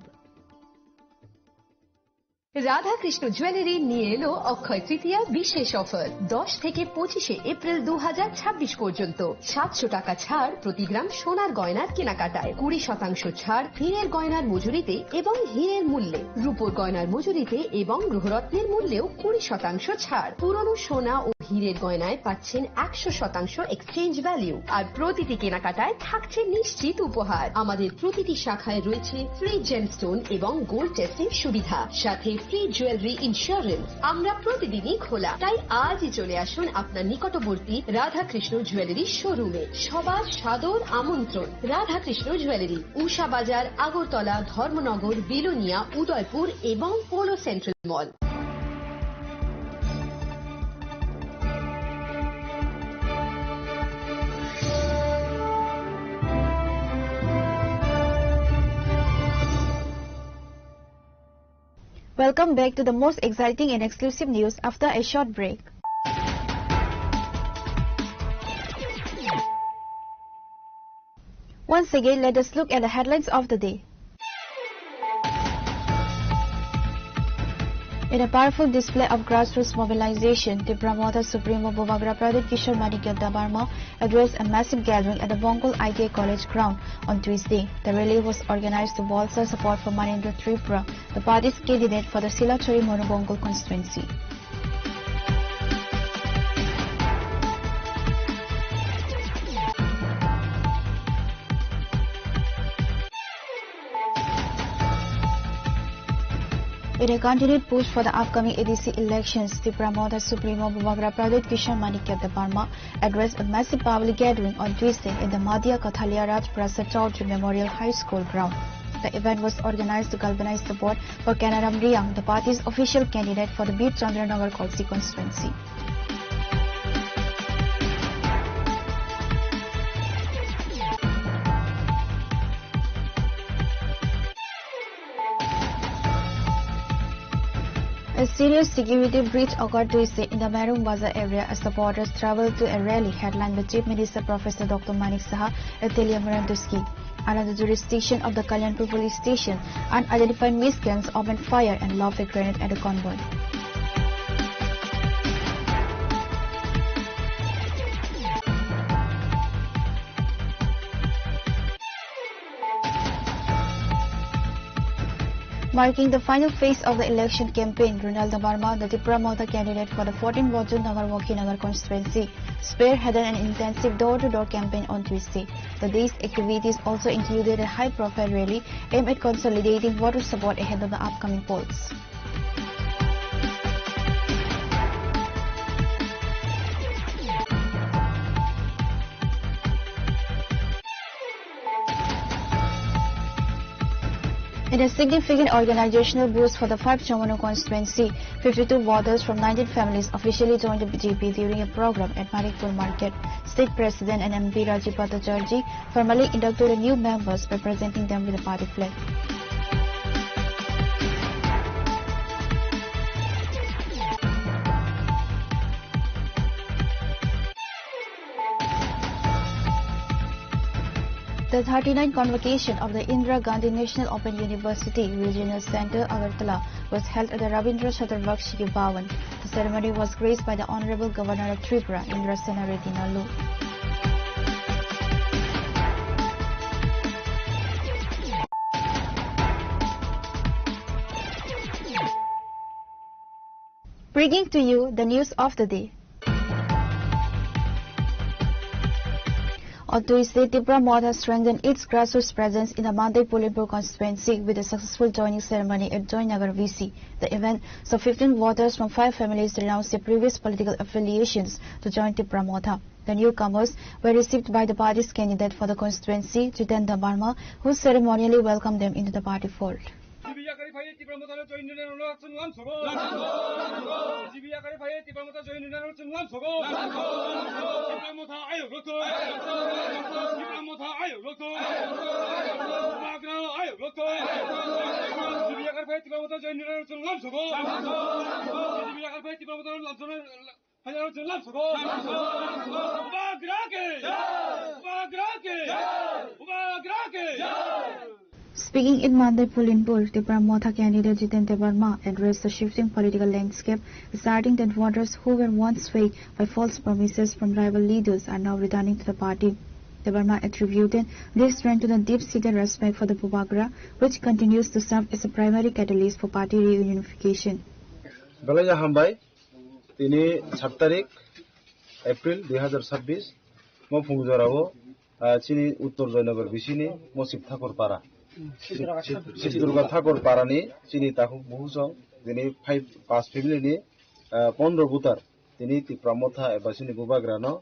রাধাকৃষ্ণ জুয়েলারি নিয়ে এলো অক্ষয় তৃতীয়া বিশেষ অফার। দশ থেকে পঁচিশে এপ্রিল দু হাজার ছাব্বিশ পর্যন্ত সাতশো টাকা ছাড় প্রতি গ্রাম সোনার গয়নার কেনাকাটায়, কুড়ি শতাংশ ছাড় হীরের গয়নার মজুরিতে এবং হীরের মূল্যে, রূপোর গয়নার মজুরিতে এবং গ্রহরত্নের মূল্যেও কুড়ি শতাংশ ছাড়। পুরনো সোনা ও হীরের গয়নায় পাচ্ছেন একশো শতাংশ এক্সচেঞ্জ ভ্যালু, আর প্রতিটি কেনাকাটায় থাকছে নিশ্চিত উপহার। আমাদের প্রতিটি শাখায় রয়েছে ফ্রি জেমস্টোন এবং গোল্ড টেস্টিং সুবিধা, সাথে ফ্রি জুয়েলারি ইন্স্যুরেন্স। আমরা প্রতিদিনই খোলা, তাই আজই চলে আসুন আপনার নিকটবর্তী রাধাকৃষ্ণ জুয়েলারি শোরুমে। সবার সাদর আমন্ত্রণ। রাধাকৃষ্ণ জুয়েলারি, উষা বাজার, আগরতলা, ধর্মনগর, বিলোনিয়া, উদয়পুর এবং polo central mall. Welcome back to the most exciting and exclusive news after a short break. Once again, let us look at the headlines of the day. In a powerful display of grassroots mobilization, Tipra Motha Supremo Bubagra Pradyut Kishore Manikya Debbarma addressed a massive gathering at the Bongol I T I College ground on Tuesday. The rally was organized to bolster support for Manindra Tripura, the party's candidate for the Silachari Monubongol constituency. In a continued push for the upcoming A D C elections, Tipra Motha Supremo Bubagra Pradyut Kishore Manikya Debbarma addressed a massive public gathering on Tuesday in the Madia Kathalia Raj Prasad Chaudhary Memorial High School ground. The event was organized to galvanize support for Kanaram Reang, the party's official candidate for the Bir Chandranagar Kolsi constituency. A serious security breach occurred Tuesday in the Merung Bazar area as supporters traveled to a rally headlined by Chief Minister Professor Doctor Manik Saha at Teliamura Duski. Under the jurisdiction of the Kalyanpur Police Station, unidentified miscreants opened fire and lobbed a grenade at the convoy. Marking the final phase of the election campaign, Ronald Debbarma, the Tipra Motha candidate for the fourteen Bojong Nagar Mokhi Nagar constituency, spearheaded an intensive door-to-door campaign on Tuesday. The day's activities also included a high-profile rally aimed at consolidating voter support ahead of the upcoming polls. In a significant organizational boost for the five Chowmanu constituency, fifty-two voters from nineteen families officially joined the B J P during a program at Manikpur Market. State President and M P Rajiv Bhattacharjee formally inducted the new members by presenting them with a party flag. The thirty-ninth convocation of the Indira Gandhi National Open University Regional Centre, Agartala, was held at the Rabindra Chaturvakshi Bhavan. The ceremony was graced by the Honorable Governor of Tripura, Indra Sena Reddy Nallu. Bringing to you the news of the day. On Tuesday, Tipra Motha strengthened its grassroots presence in the Mandai Pulimpur constituency with a successful joining ceremony at Joynagar V C. The event saw fifteen voters from five families renounce their previous political affiliations to join Tipra Motha. The newcomers were received by the party's candidate for the constituency, Jiten Debbarma, who ceremonially welcomed them into the party fold. G B yakarwi phai Tipra Motha no join rwna rwna chwng lam sogo. G B yakarwi phai Tipra Motha join rwna rwna chwng lam sogo. Tipra Motha ayok rwthwng. Tipra Motha ayok rwthwng. Bubagra ayok rwthwng. G B yakarwi phai Tipra Motha join rwna rwna chwng lam sogo. G B yakarwi phai Tipra Motha lam sogo. Phai rwna chwng lam sogo. Bubagra ke. Bubagra ke. Bubagra ke. Speaking in Mandai Pulinpur, Tipra Motha candidate Jiten Debbarma addressed the shifting political landscape, asserting that voters who were once swayed by false promises from rival leaders are now returning to the party. Debbarma attributed this trend to the deep-seated respect for the Bubagra, which continues to serve as a primary catalyst for party reunification. Belai hambai, tini sat tarik April dui hazar sabbish, mo phung jorao, ah, chini Uttor Joynagar bisini Mosip Thakur Para. Sip Durga Thakur Parani chini takhuk buhusong, tini five, pas family ni, ah, pondro voter, tini Tipra Motha eba chini Bubagrano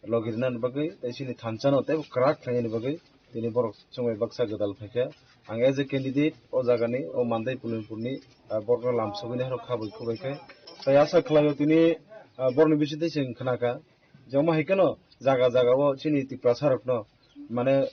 logi rinani bagwi, tei chini thansa no tei kwrak khlainani bagwi tini borok chwngbai baksa gwdal phaikha. Ang as a candidate o jagani, o Mandai Pulinpurni, ah, borokno lamsogwini horo khabai khubai khe. Tai asa khlaio tini, ah, borokni bisingtwi chwng khnakha, je omo hai kheno jaga jaga o chini Tiprasa rokno, mane,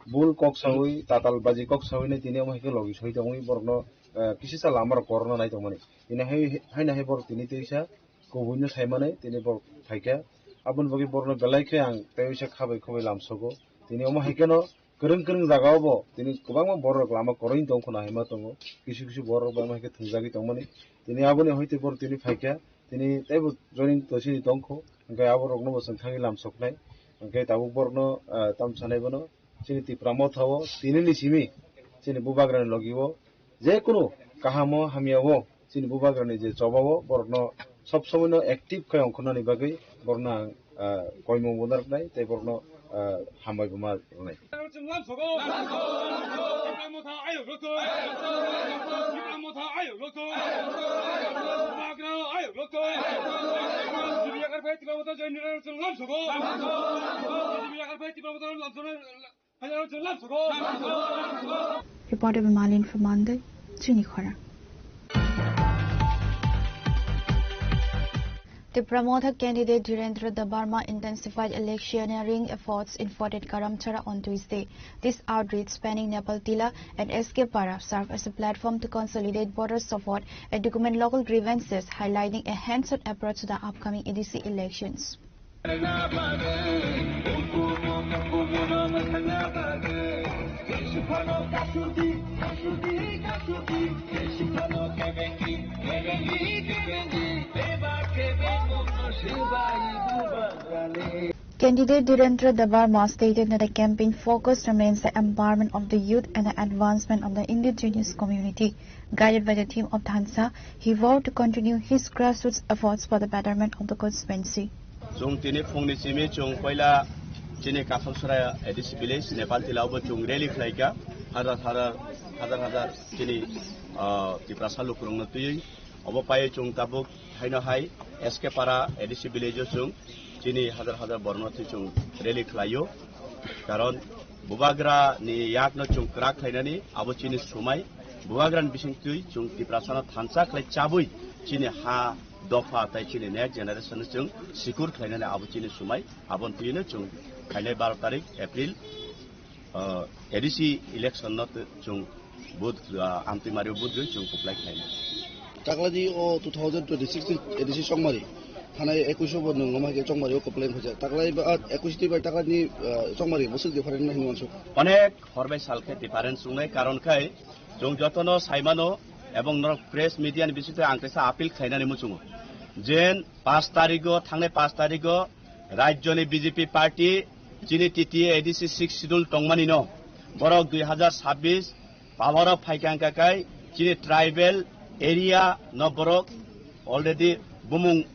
bul kok sawi, tatal baji kok sawi nai tini omo hai khe logi soi tongwi borokno, ah, kisisa lama rok korokna nai tongmani. Tini hai, haino hai borok tini twisa kubui no sai manwi tini borok phaikha. Aboni bagwi borokno belai khe ang tei waisa khabai khubai lamsogo. Tini omo hai kheno kwrwng kwrwng jaga o bo tini kwbangma borok lama kwrwini tong khwna hai ma tongo. Kisu kisu borok bo omo hai khe thwngjagwi tongmani. Tini aboni hoite borok tini phaikha. Tini teibo joining to chini tongkho. Hwnkhe abo rokno bo chwng thangwi lamsoknai. Hwnkhe tabuk borokno, ah, tam sanai bono. Chini Tipra Motha o tini ni simi chini Bubagrani logi o je kunu kaham o hamya o chini Bubagrani je choba o borokno sob somoi no active khe ongkhornani bagwi borokno ang, ah, koimung bo narwknai tei borokno, ah, hambai bo ma rwnai. Reporter Malin for Mandai, Chini Khorang. Tipra Motha candidate Dhirendra Debbarma intensified electioneering efforts in forty-eight Karamchara on Tuesday. This outreach spanning Nepal Tila and S K Para served as a platform to consolidate voter support and document local grievances, highlighting a hands-on approach to the upcoming A D C elections. Candidate Dhirendra Debbarma stated that the campaign focus remains the empowerment of the youth and the advancement of the indigenous community. Guided by the theme of Thansa, he vowed to continue his grassroots efforts for the betterment of the constituency. Chwng tini phungni simi chwng poila chini Kathawsra A D C village, Nepal Tila o bo chwng rally khlaikha. Hajar hajar, hajar hajar chini, ah, Tiprasa lukurokno twiwi. Obo pai chwng tabuk haino hai S K Para A D C village o chwng chini hajar hajar borno twi chwng rally khlaio. Karon Bubagra ni yakno chwng kwrak khlainani abo chini sumai. Bubagra ni bisingtwi chwng Tiprasano thansa khlai chabwi chini ha dopha tai chini next generation no chwng secure khlainani abo chini sumai. Aboni twino chwng khainai baro tarik April, ah, A D C election no tw-, chwng vote, ah, amtwi mario vote rwi chwng kuplai khlainai. Takladi o two thousand twenty-six ni A D C chongmari. Thanai ekush bo nwng omo hai khe chongmari o complain khaijak. Taklai ba, ah, ekush ni bai taklai ni, ah, chongmari bwswk different hinwi uansuk. Onek hor bai sal khe difference wngnai, karon khai chwng jotono saimano ebong norok press media ni bisingtwi ang kaisa appeal khlainani muchungo. Jen paanch tarigo, thangnai paanch tarigo rajyoni B J P party chini T T A A D C six schedule tongmani no borok dui hazar sabbish power o phaikha wngkha khai chini tribal area no borok already bumung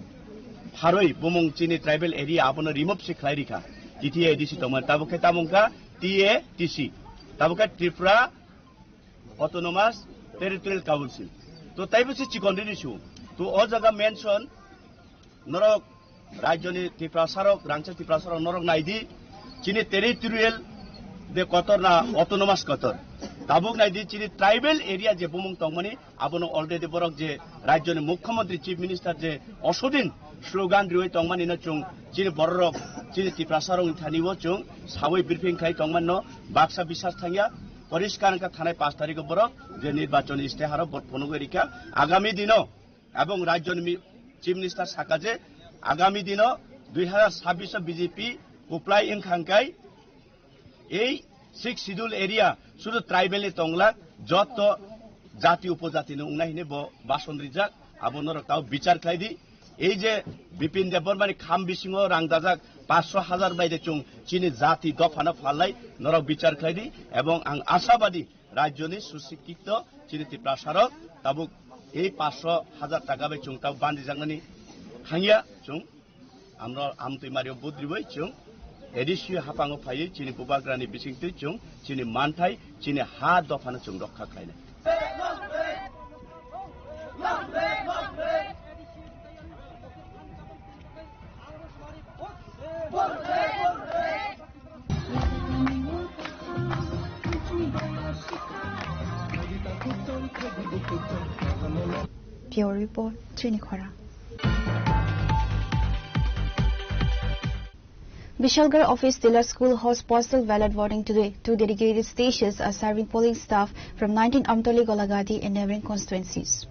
pharwi bumung chini tribal area abono remove se khlai rikha. T T A A D C tongmani tabuk khe tamo wngkha T A T C, tabuk khe Tripura Autonomous Territorial Council. To taibo se chikon rini su. To o jaga mention norok rajyoni Tiprasarok, rangchak Tiprasarok norok naidi chini territorial de kotor na autonomous kotor. Tabuk naidi chini tribal area je bumung tongmani abono already borok je rajyoni mukhyamantri chief minister je osodin slogan riwi tongmani no chwng chini bororok chini Tiprasarok ni thani o chwng sawi briefing khai tongmani no baksa bisas thangya. Poriskar wngkha thanai paanch tarikh o borok je nirbachon isteharo borok phunugwi rikha agami dino, ebong rajyoni mi-, chief minister saka je agami dino dui hazar sabbish o B J P kuplai wngkha hwnkhe ei Sixth Schedule area sudu tribal ni tongla, joto jati upojati ni wngnai hini bo bason rijak, abo norok tao bichar khlai di. Ei je Bipin Debbarma ni kham bisingo rang dajak paanch sho hajar bai de chung chini jati dopha no phalnai, norok bichar khlai di. Ebong ang ashabadi rajyo ni susikkhito chini Tiprasa rok tabuk ei paanch sho hajar taka bai chung tao bandijaknani hangya chung. Amro amtwi mario budriwi chung A D C haphango phaiwi chini bubagrani bisingtwi chung chini manthai, chini ha dophano chung rokha khlainai. Bureau Report, Chini Khorang. Bishalgarh Office Tila School hosts postal ballot voting today. Two dedicated stations are serving polling staff from nineteen Amtoli, Golagati and neighboring constituencies.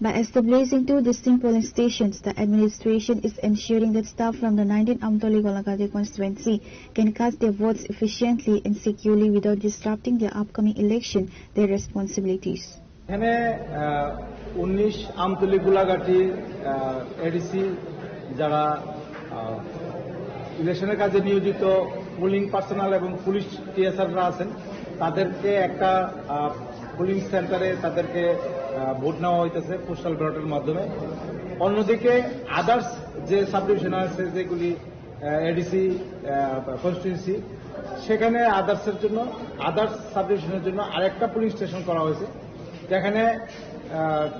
By establishing two distinct polling stations, the administration is ensuring that staff from the nineteen Amtoli Golagati constituency can cast their votes efficiently and securely without disrupting their upcoming election, their responsibilities. এখানে, আহ, উনিশ আমতলী গোলাঘাটি, আহ, এডিসি যারা, আহ, ইলেকশনের কাজে নিয়োজিত polling personal এবং পুলিশ টিএসআররা আছেন, তাদেরকে একটা, আহ, পোলিং সেন্টারে তাদেরকে, আহ, ভোট নেওয়া হইতেছে পোস্টাল ব্যালটের মাধ্যমে। অন্যদিকে আদার্স যে সাবডিভিশন আছে, যেগুলি এডিসি কনস্টিটিউয়েন্সি, সেখানে আদার্সের জন্য, আদার্স সাবডিভিশনের জন্য আরেকটা পোলিং স্টেশন করা হয়েছে, যেখানে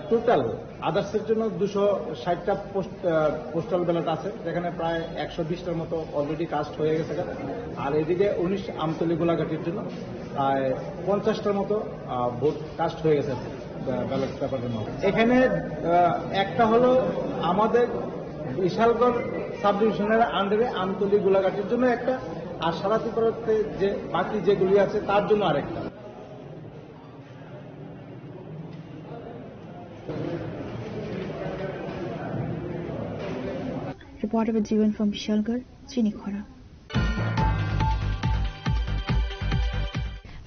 টোটাল আদার্সের জন্য দুশো ষাটটা পোস্ট, পোস্টাল ব্যালট আছে, যেখানে প্রায় একশো বিশটার মতো অলরেডি কাস্ট হয়ে গেছে। আর এদিকে উনিশ আমতলী গোলাঘাটির জন্য প্রায় পঞ্চাশটার মতো, আহ, ভোট কাস্ট হয়ে গেছে, আহ, ব্যালট পেপারের মধ্যে। এখানে, আহ, একটা হলো আমাদের বিশালগড় সাবডিভিশনের আন্ডারে আমতলী গোলাঘাটের জন্য একটা, আর সারা ত্রিপুরাতে যে বাকি যেগুলি আছে তার জন্য আরেকটা। Reporter with Jivan from Bishalgarh, Chini Khorang.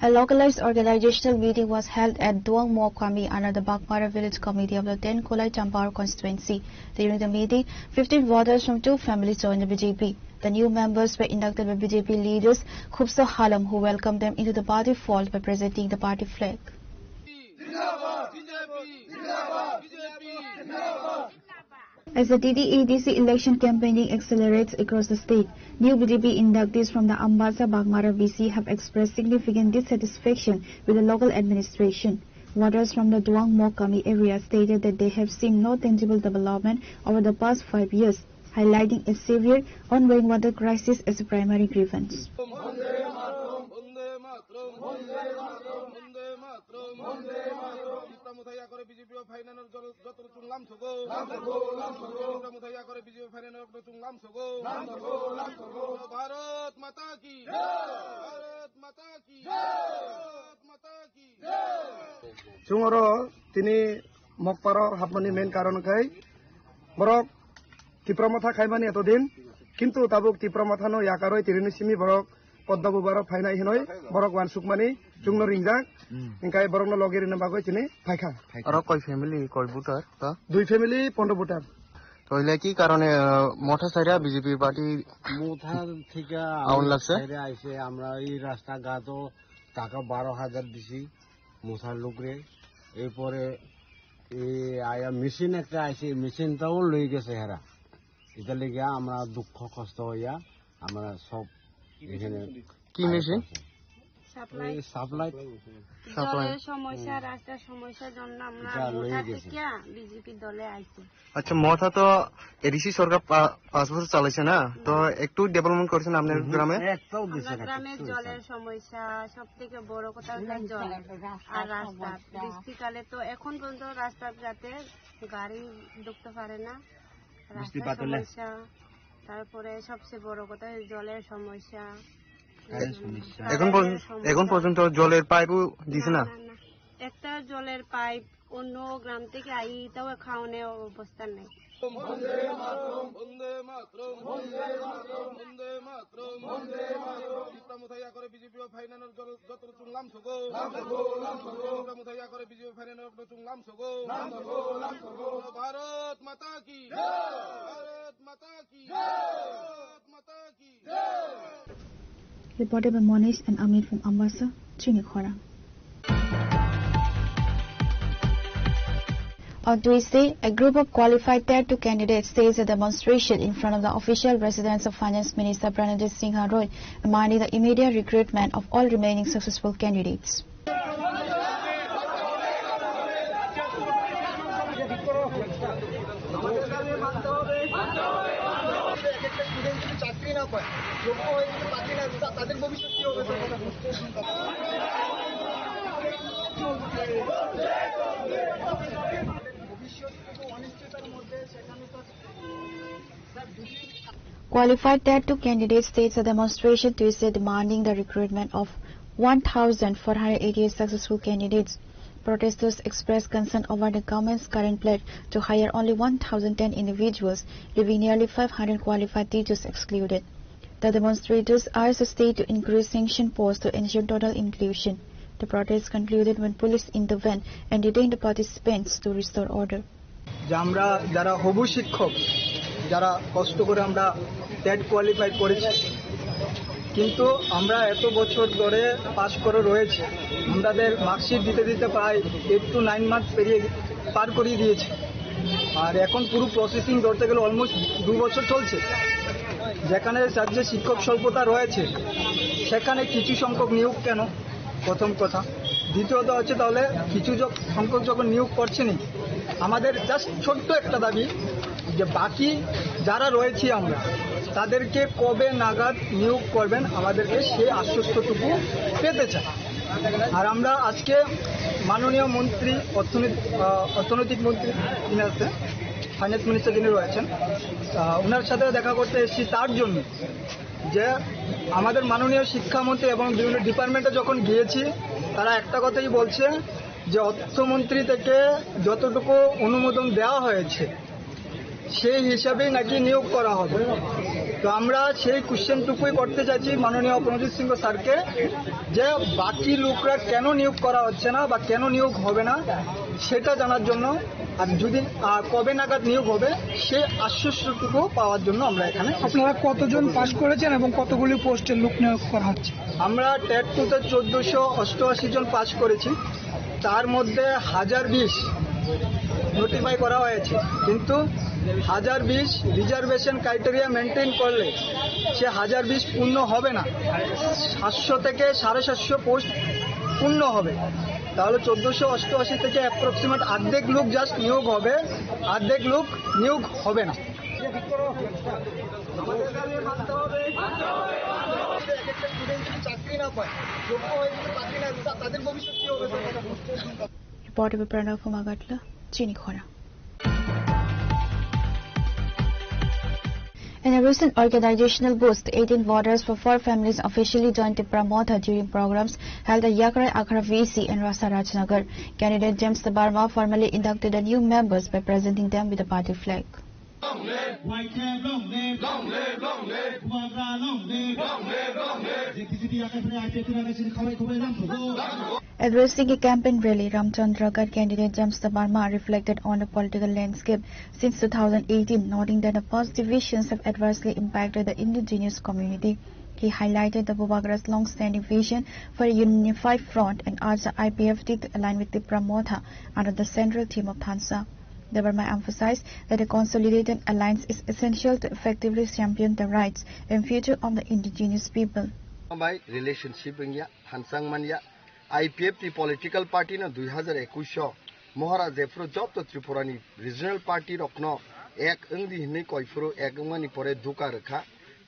A localized organizational meeting was held at Duang Mokami under the Bagmara Village Committee of the ten Kolai Champar constituency. During the meeting, fifteen voters from two families joined the B J P. The new members were inducted by B J P leaders Khubso Halom, who welcomed them into the party fold by presenting the party flag. As the T T A D C election campaigning accelerates across the state, new B J P inductees from the Ambasa Bagmara V C have expressed significant dissatisfaction with the local administration. Voters from the Duang Mokami area stated that they have seen no tangible development over the past five years, highlighting a severe ongoing water crisis as a primary grievance. Bharat মাতা কি, ভারত মাতা কি, ভারত মাতা কি। Chwng oro tini Mokparo hapmani main karon khai borok Tipra Motha khaimani eto din, kintu tabuk Tipra Mothano yakarwi tirini simi borok Podda Bubaro phainai hinoi borok wansukmani chwngno ringjak, hingkai borokno logi rina bagwi tini phaikha. Oro koi family, koi voter to? Dui family, pondro voter. Toile ki karone, ah, Motha saira B J P party? Motha thika aun lagse? Saira aise, amra ei rasta ghato taka baro hajar disi Motha lukre. Erpore ei aya machine ekta aise, machine tao loi gese hera. Eta lage amra dukho kosto hoya, amra sob ekhane কি machine? Supply. এই supply. Supply. জলের সমস্যা, রাস্তার সমস্যার জন্য আমরা এটা লয়ে মোটা গেছে। থেকে বিজেপি দলে আইছি। আচ্ছা, মথা তো এডিসি সরকার পা-, পাঁচ বছর চালাইছে না, তো একটু ডেভেলপমেন্ট করেছেন আপনার হুম, গ্রামে? একটাও দিছে আমার না, গ্রামে কিচ্ছু দিছে জলের না। সমস্যা, সব থেকে বড় কথা হলো জল আর রাস্তা। বৃষ্টিকালে তো এখন পর্যন্ত রাস্তাঘাটে গাড়ি ঢুকতে পারে না, রাস্তার বৃষ্টিপাত হলে? সমস্যা। তারপরে সবচেয়ে বড় কথা হচ্ছে জলের সমস্যা। কারেন্ট সমস্যা। এখন পর্যন্ত, কারেন্টের সমস্যা। এখন পর্যন্ত জলের পাইপও দিছে না? না, না, না। একটা জলের পাইপ অন্য গ্রাম থেকে আই, তাও খাওয়ানোর অবস্থা নেই। বন্দে মাতরম, বন্দে মাতরম, বন্দে মাতরম, বন্দে মাতরম। ত্রিপুরা মুথাইয়া করে বিজেপি ও ফাইনান্সের জল-, যত চুংলাম সগো। ত্রিপুরা মুথাইয়া করে বিজেপি ও ফাইনান্সের যত চুংলাম সগো। ভারত মাতা কি? ভারত মাতা কি? ভারত মাতা কি? Reported by Monish and Amit from Ambasa, Chini Khorang. On Tuesday, a group of qualified TET two candidates staged a demonstration in front of the official residence of Finance Minister Pranajit Singha Roy, demanding the immediate recruitment of all remaining successful candidates. Qualified TET two candidates staged a demonstration Tuesday demanding the recruitment of one thousand four hundred eighty-eight successful candidates. Protesters expressed concern over the government's current pledge to hire only one thousand ten individuals, leaving nearly five hundred qualified teachers excluded. The demonstrators urged the state to increase sanction posts to ensure total inclusion. The protest concluded when police intervened and detained the participants to restore order. যে আমরা যারা হবু শিক্ষক, যারা কষ্ট করে আমরা TET qualify করেছি, কিন্তু আমরা এত বছর ধরে পাস করে রয়েছি, আমাদের মার্কশিট দিতে দিতে প্রায় এইট টু নাইন মান্থ পেরিয়ে পার করিয়ে দিয়েছে। আর এখন পুরো প্রসেসিং ধরতে গেলে অলমোস্ট দু বছর চলছে। যেখানে রাজ্যে শিক্ষক স্বল্পতা রয়েছে, সেখানে কিছু সংখ্যক নিয়োগ কেন? প্রথম কথা। দ্বিতীয়ত হচ্ছে, তাহলে কিছু য-, সংখ্যক যখন নিয়োগ করছেনই, আমাদের জাস্ট ছোট্ট একটা দাবি যে বাকি যারা রয়েছি আমরা, তাদেরকে কবে নাগাদ নিয়োগ করবেন, আমাদেরকে সেই আশ্বস্তটুকু পেতে চাই। আর আমরা আজকে মাননীয় মন্ত্রী, অর্থনীতি, আহ, অর্থনৈতিক মন্ত্রী যিনি আছেন, ফাইন্যান্স মিনিস্টার যিনি রয়েছেন, আহ, ওনার সাথে দেখা করতে এসেছি তার জন্য যে আমাদের মাননীয় শিক্ষামন্ত্রী এবং বিভিন্ন ডিপার্টমেন্টে যখন গিয়েছি, তারা একটা কথাই বলছে যে অর্থমন্ত্রী থেকে যতটুকু অনুমোদন দেওয়া হয়েছে, সেই হিসাবেই নাকি নিয়োগ করা হবে। তো আমরা সেই কোশ্চেনটুকুই করতে চাইছি মাননীয় প্রণজিৎ সিংহ স্যারকে, যে বাকি লোকরা কেন নিয়োগ করা হচ্ছে না বা কেন নিয়োগ হবে না, সেটা জানার জন্য। আর যদি, আহ, কবে নাগাদ নিয়োগ হবে, সেই আশ্বস্তটুকু পাওয়ার জন্য আমরা এখানে। আপনারা কতজন পাস করেছেন এবং কতগুলি পোস্টে লোক নিয়োগ করা হচ্ছে? আমরা টেট টুতে চোদ্দশো অষ্টআশি জন পাস করেছি, তার মধ্যে হাজার বিশ নোটিফাই করা হয়েছে, কিন্তু হাজার বিশ রিজার্ভেশন ক্রাইটেরিয়া মেনটেন করলে সে হাজার বিশ পূর্ণ হবে না, সাতশো থেকে সাড়ে সাতশো পোস্ট পূর্ণ হবে। তাহলে চোদ্দশো অষ্টআশি থেকে অ্যাপ্রক্সিমেট অর্ধেক লোক জাস্ট নিয়োগ হবে, অর্ধেক লোক নিয়োগ হবে না। Reported by Pranav from Agartala, Chini Khorang. In a recent organizational boost, eighteen voters for four families officially joined Tipra Motha during programs held at Yakrai Akhara V C and Rasa Rajnagar. Candidate James Debbarma formally inducted the new members by presenting them with the party flag. White hair, long live. Long live, long live. Bubagra, long live. Long live, long live. J P C B akan pre I P F tina nasi kawai kawai lam tugo. Addressing a campaign rally, Ramchandra Garg candidate James Debbarma reflected on the political landscape since two thousand eighteen, noting that the past divisions have adversely impacted the indigenous community. He highlighted the Bubagra's long-standing vision for a unified front and urged the I P F T to align with Tipra Motha under the central theme of Thansa. Debbarma emphasized that a consolidated alliance is essential to effectively champion the rights and future of the indigenous people. Bai relationship wngya, thansang manya, I P F T political party no dui hazar ekush o Maharaj jephuru joto Tripura ni regional party rok no ek wngdi hinwi koiphuru ek wngmani pore duka rwkha.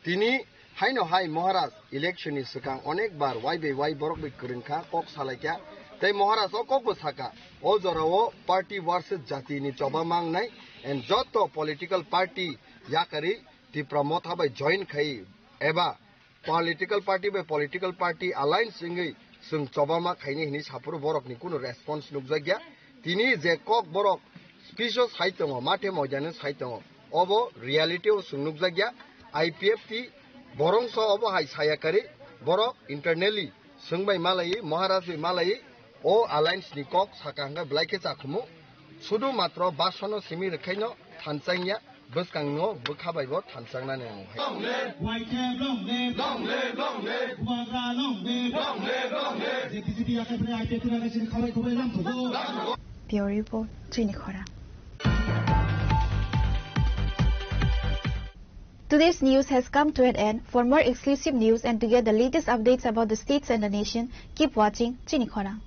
Tini haino hai Maharaj election ni swkang onek bar wai bai wai borok bai kwrwngkha, kok salaikha. Tei Maharaj o kok bo saka, o jora o party versus jati ni choba mangnai, and joto political party yakarwi Tipra Motha bai join khai eba political party bai political party alliance wngwi chwng chobama khaini hwnwi saphuru borokni kunu response nukjakya. Tini je kok borok speech o sai tongo, mathe moidani sai tongo, obo reality o chwng nukjakya. I P F T borongso obo hai saya kari, borok internally chwng bai malaiwi, Maharaj bai malaiwi, o alliance ni kok saka hwnkhe belai khe chakhumu. Sudu matro basono simi rwkhaino thanchangya, bwskangno bwkha baibo thanchangnani nango hai. White flag long live, long live, long live. Bubagra long live, long live, long live. J P C B yakai phani I P F T ni khabai khabai lam thugo. Bureau Report, Chini Khorang. Today's news has come to an end. For more exclusive news and to get the latest updates about the states and the nation, keep watching Chini Khorang.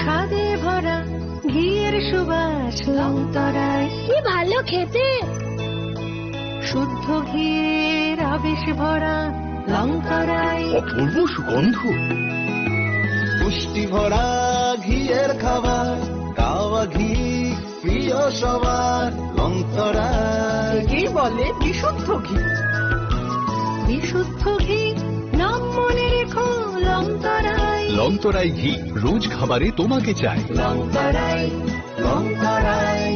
স্বাদে ভরা ঘিয়ের সুবাস লংতরায়। কি ভালো খেতে। শুদ্ধ ঘিয়ের আবেশ ভরা লংতরায়। অপূর্ব সুগন্ধ। পুষ্টি ভরা ঘিয়ের খাবার, কাওয়া ঘি প্রিয় সবার লংতরায়। একেই বলে বিশুদ্ধ ঘি। বিশুদ্ধ ঘি, নাম মনে রেখো লংতরায়। লংতরাই ঘি, রোজ খাবারে তোমাকে চাই। লংতরায়, লংতরায়।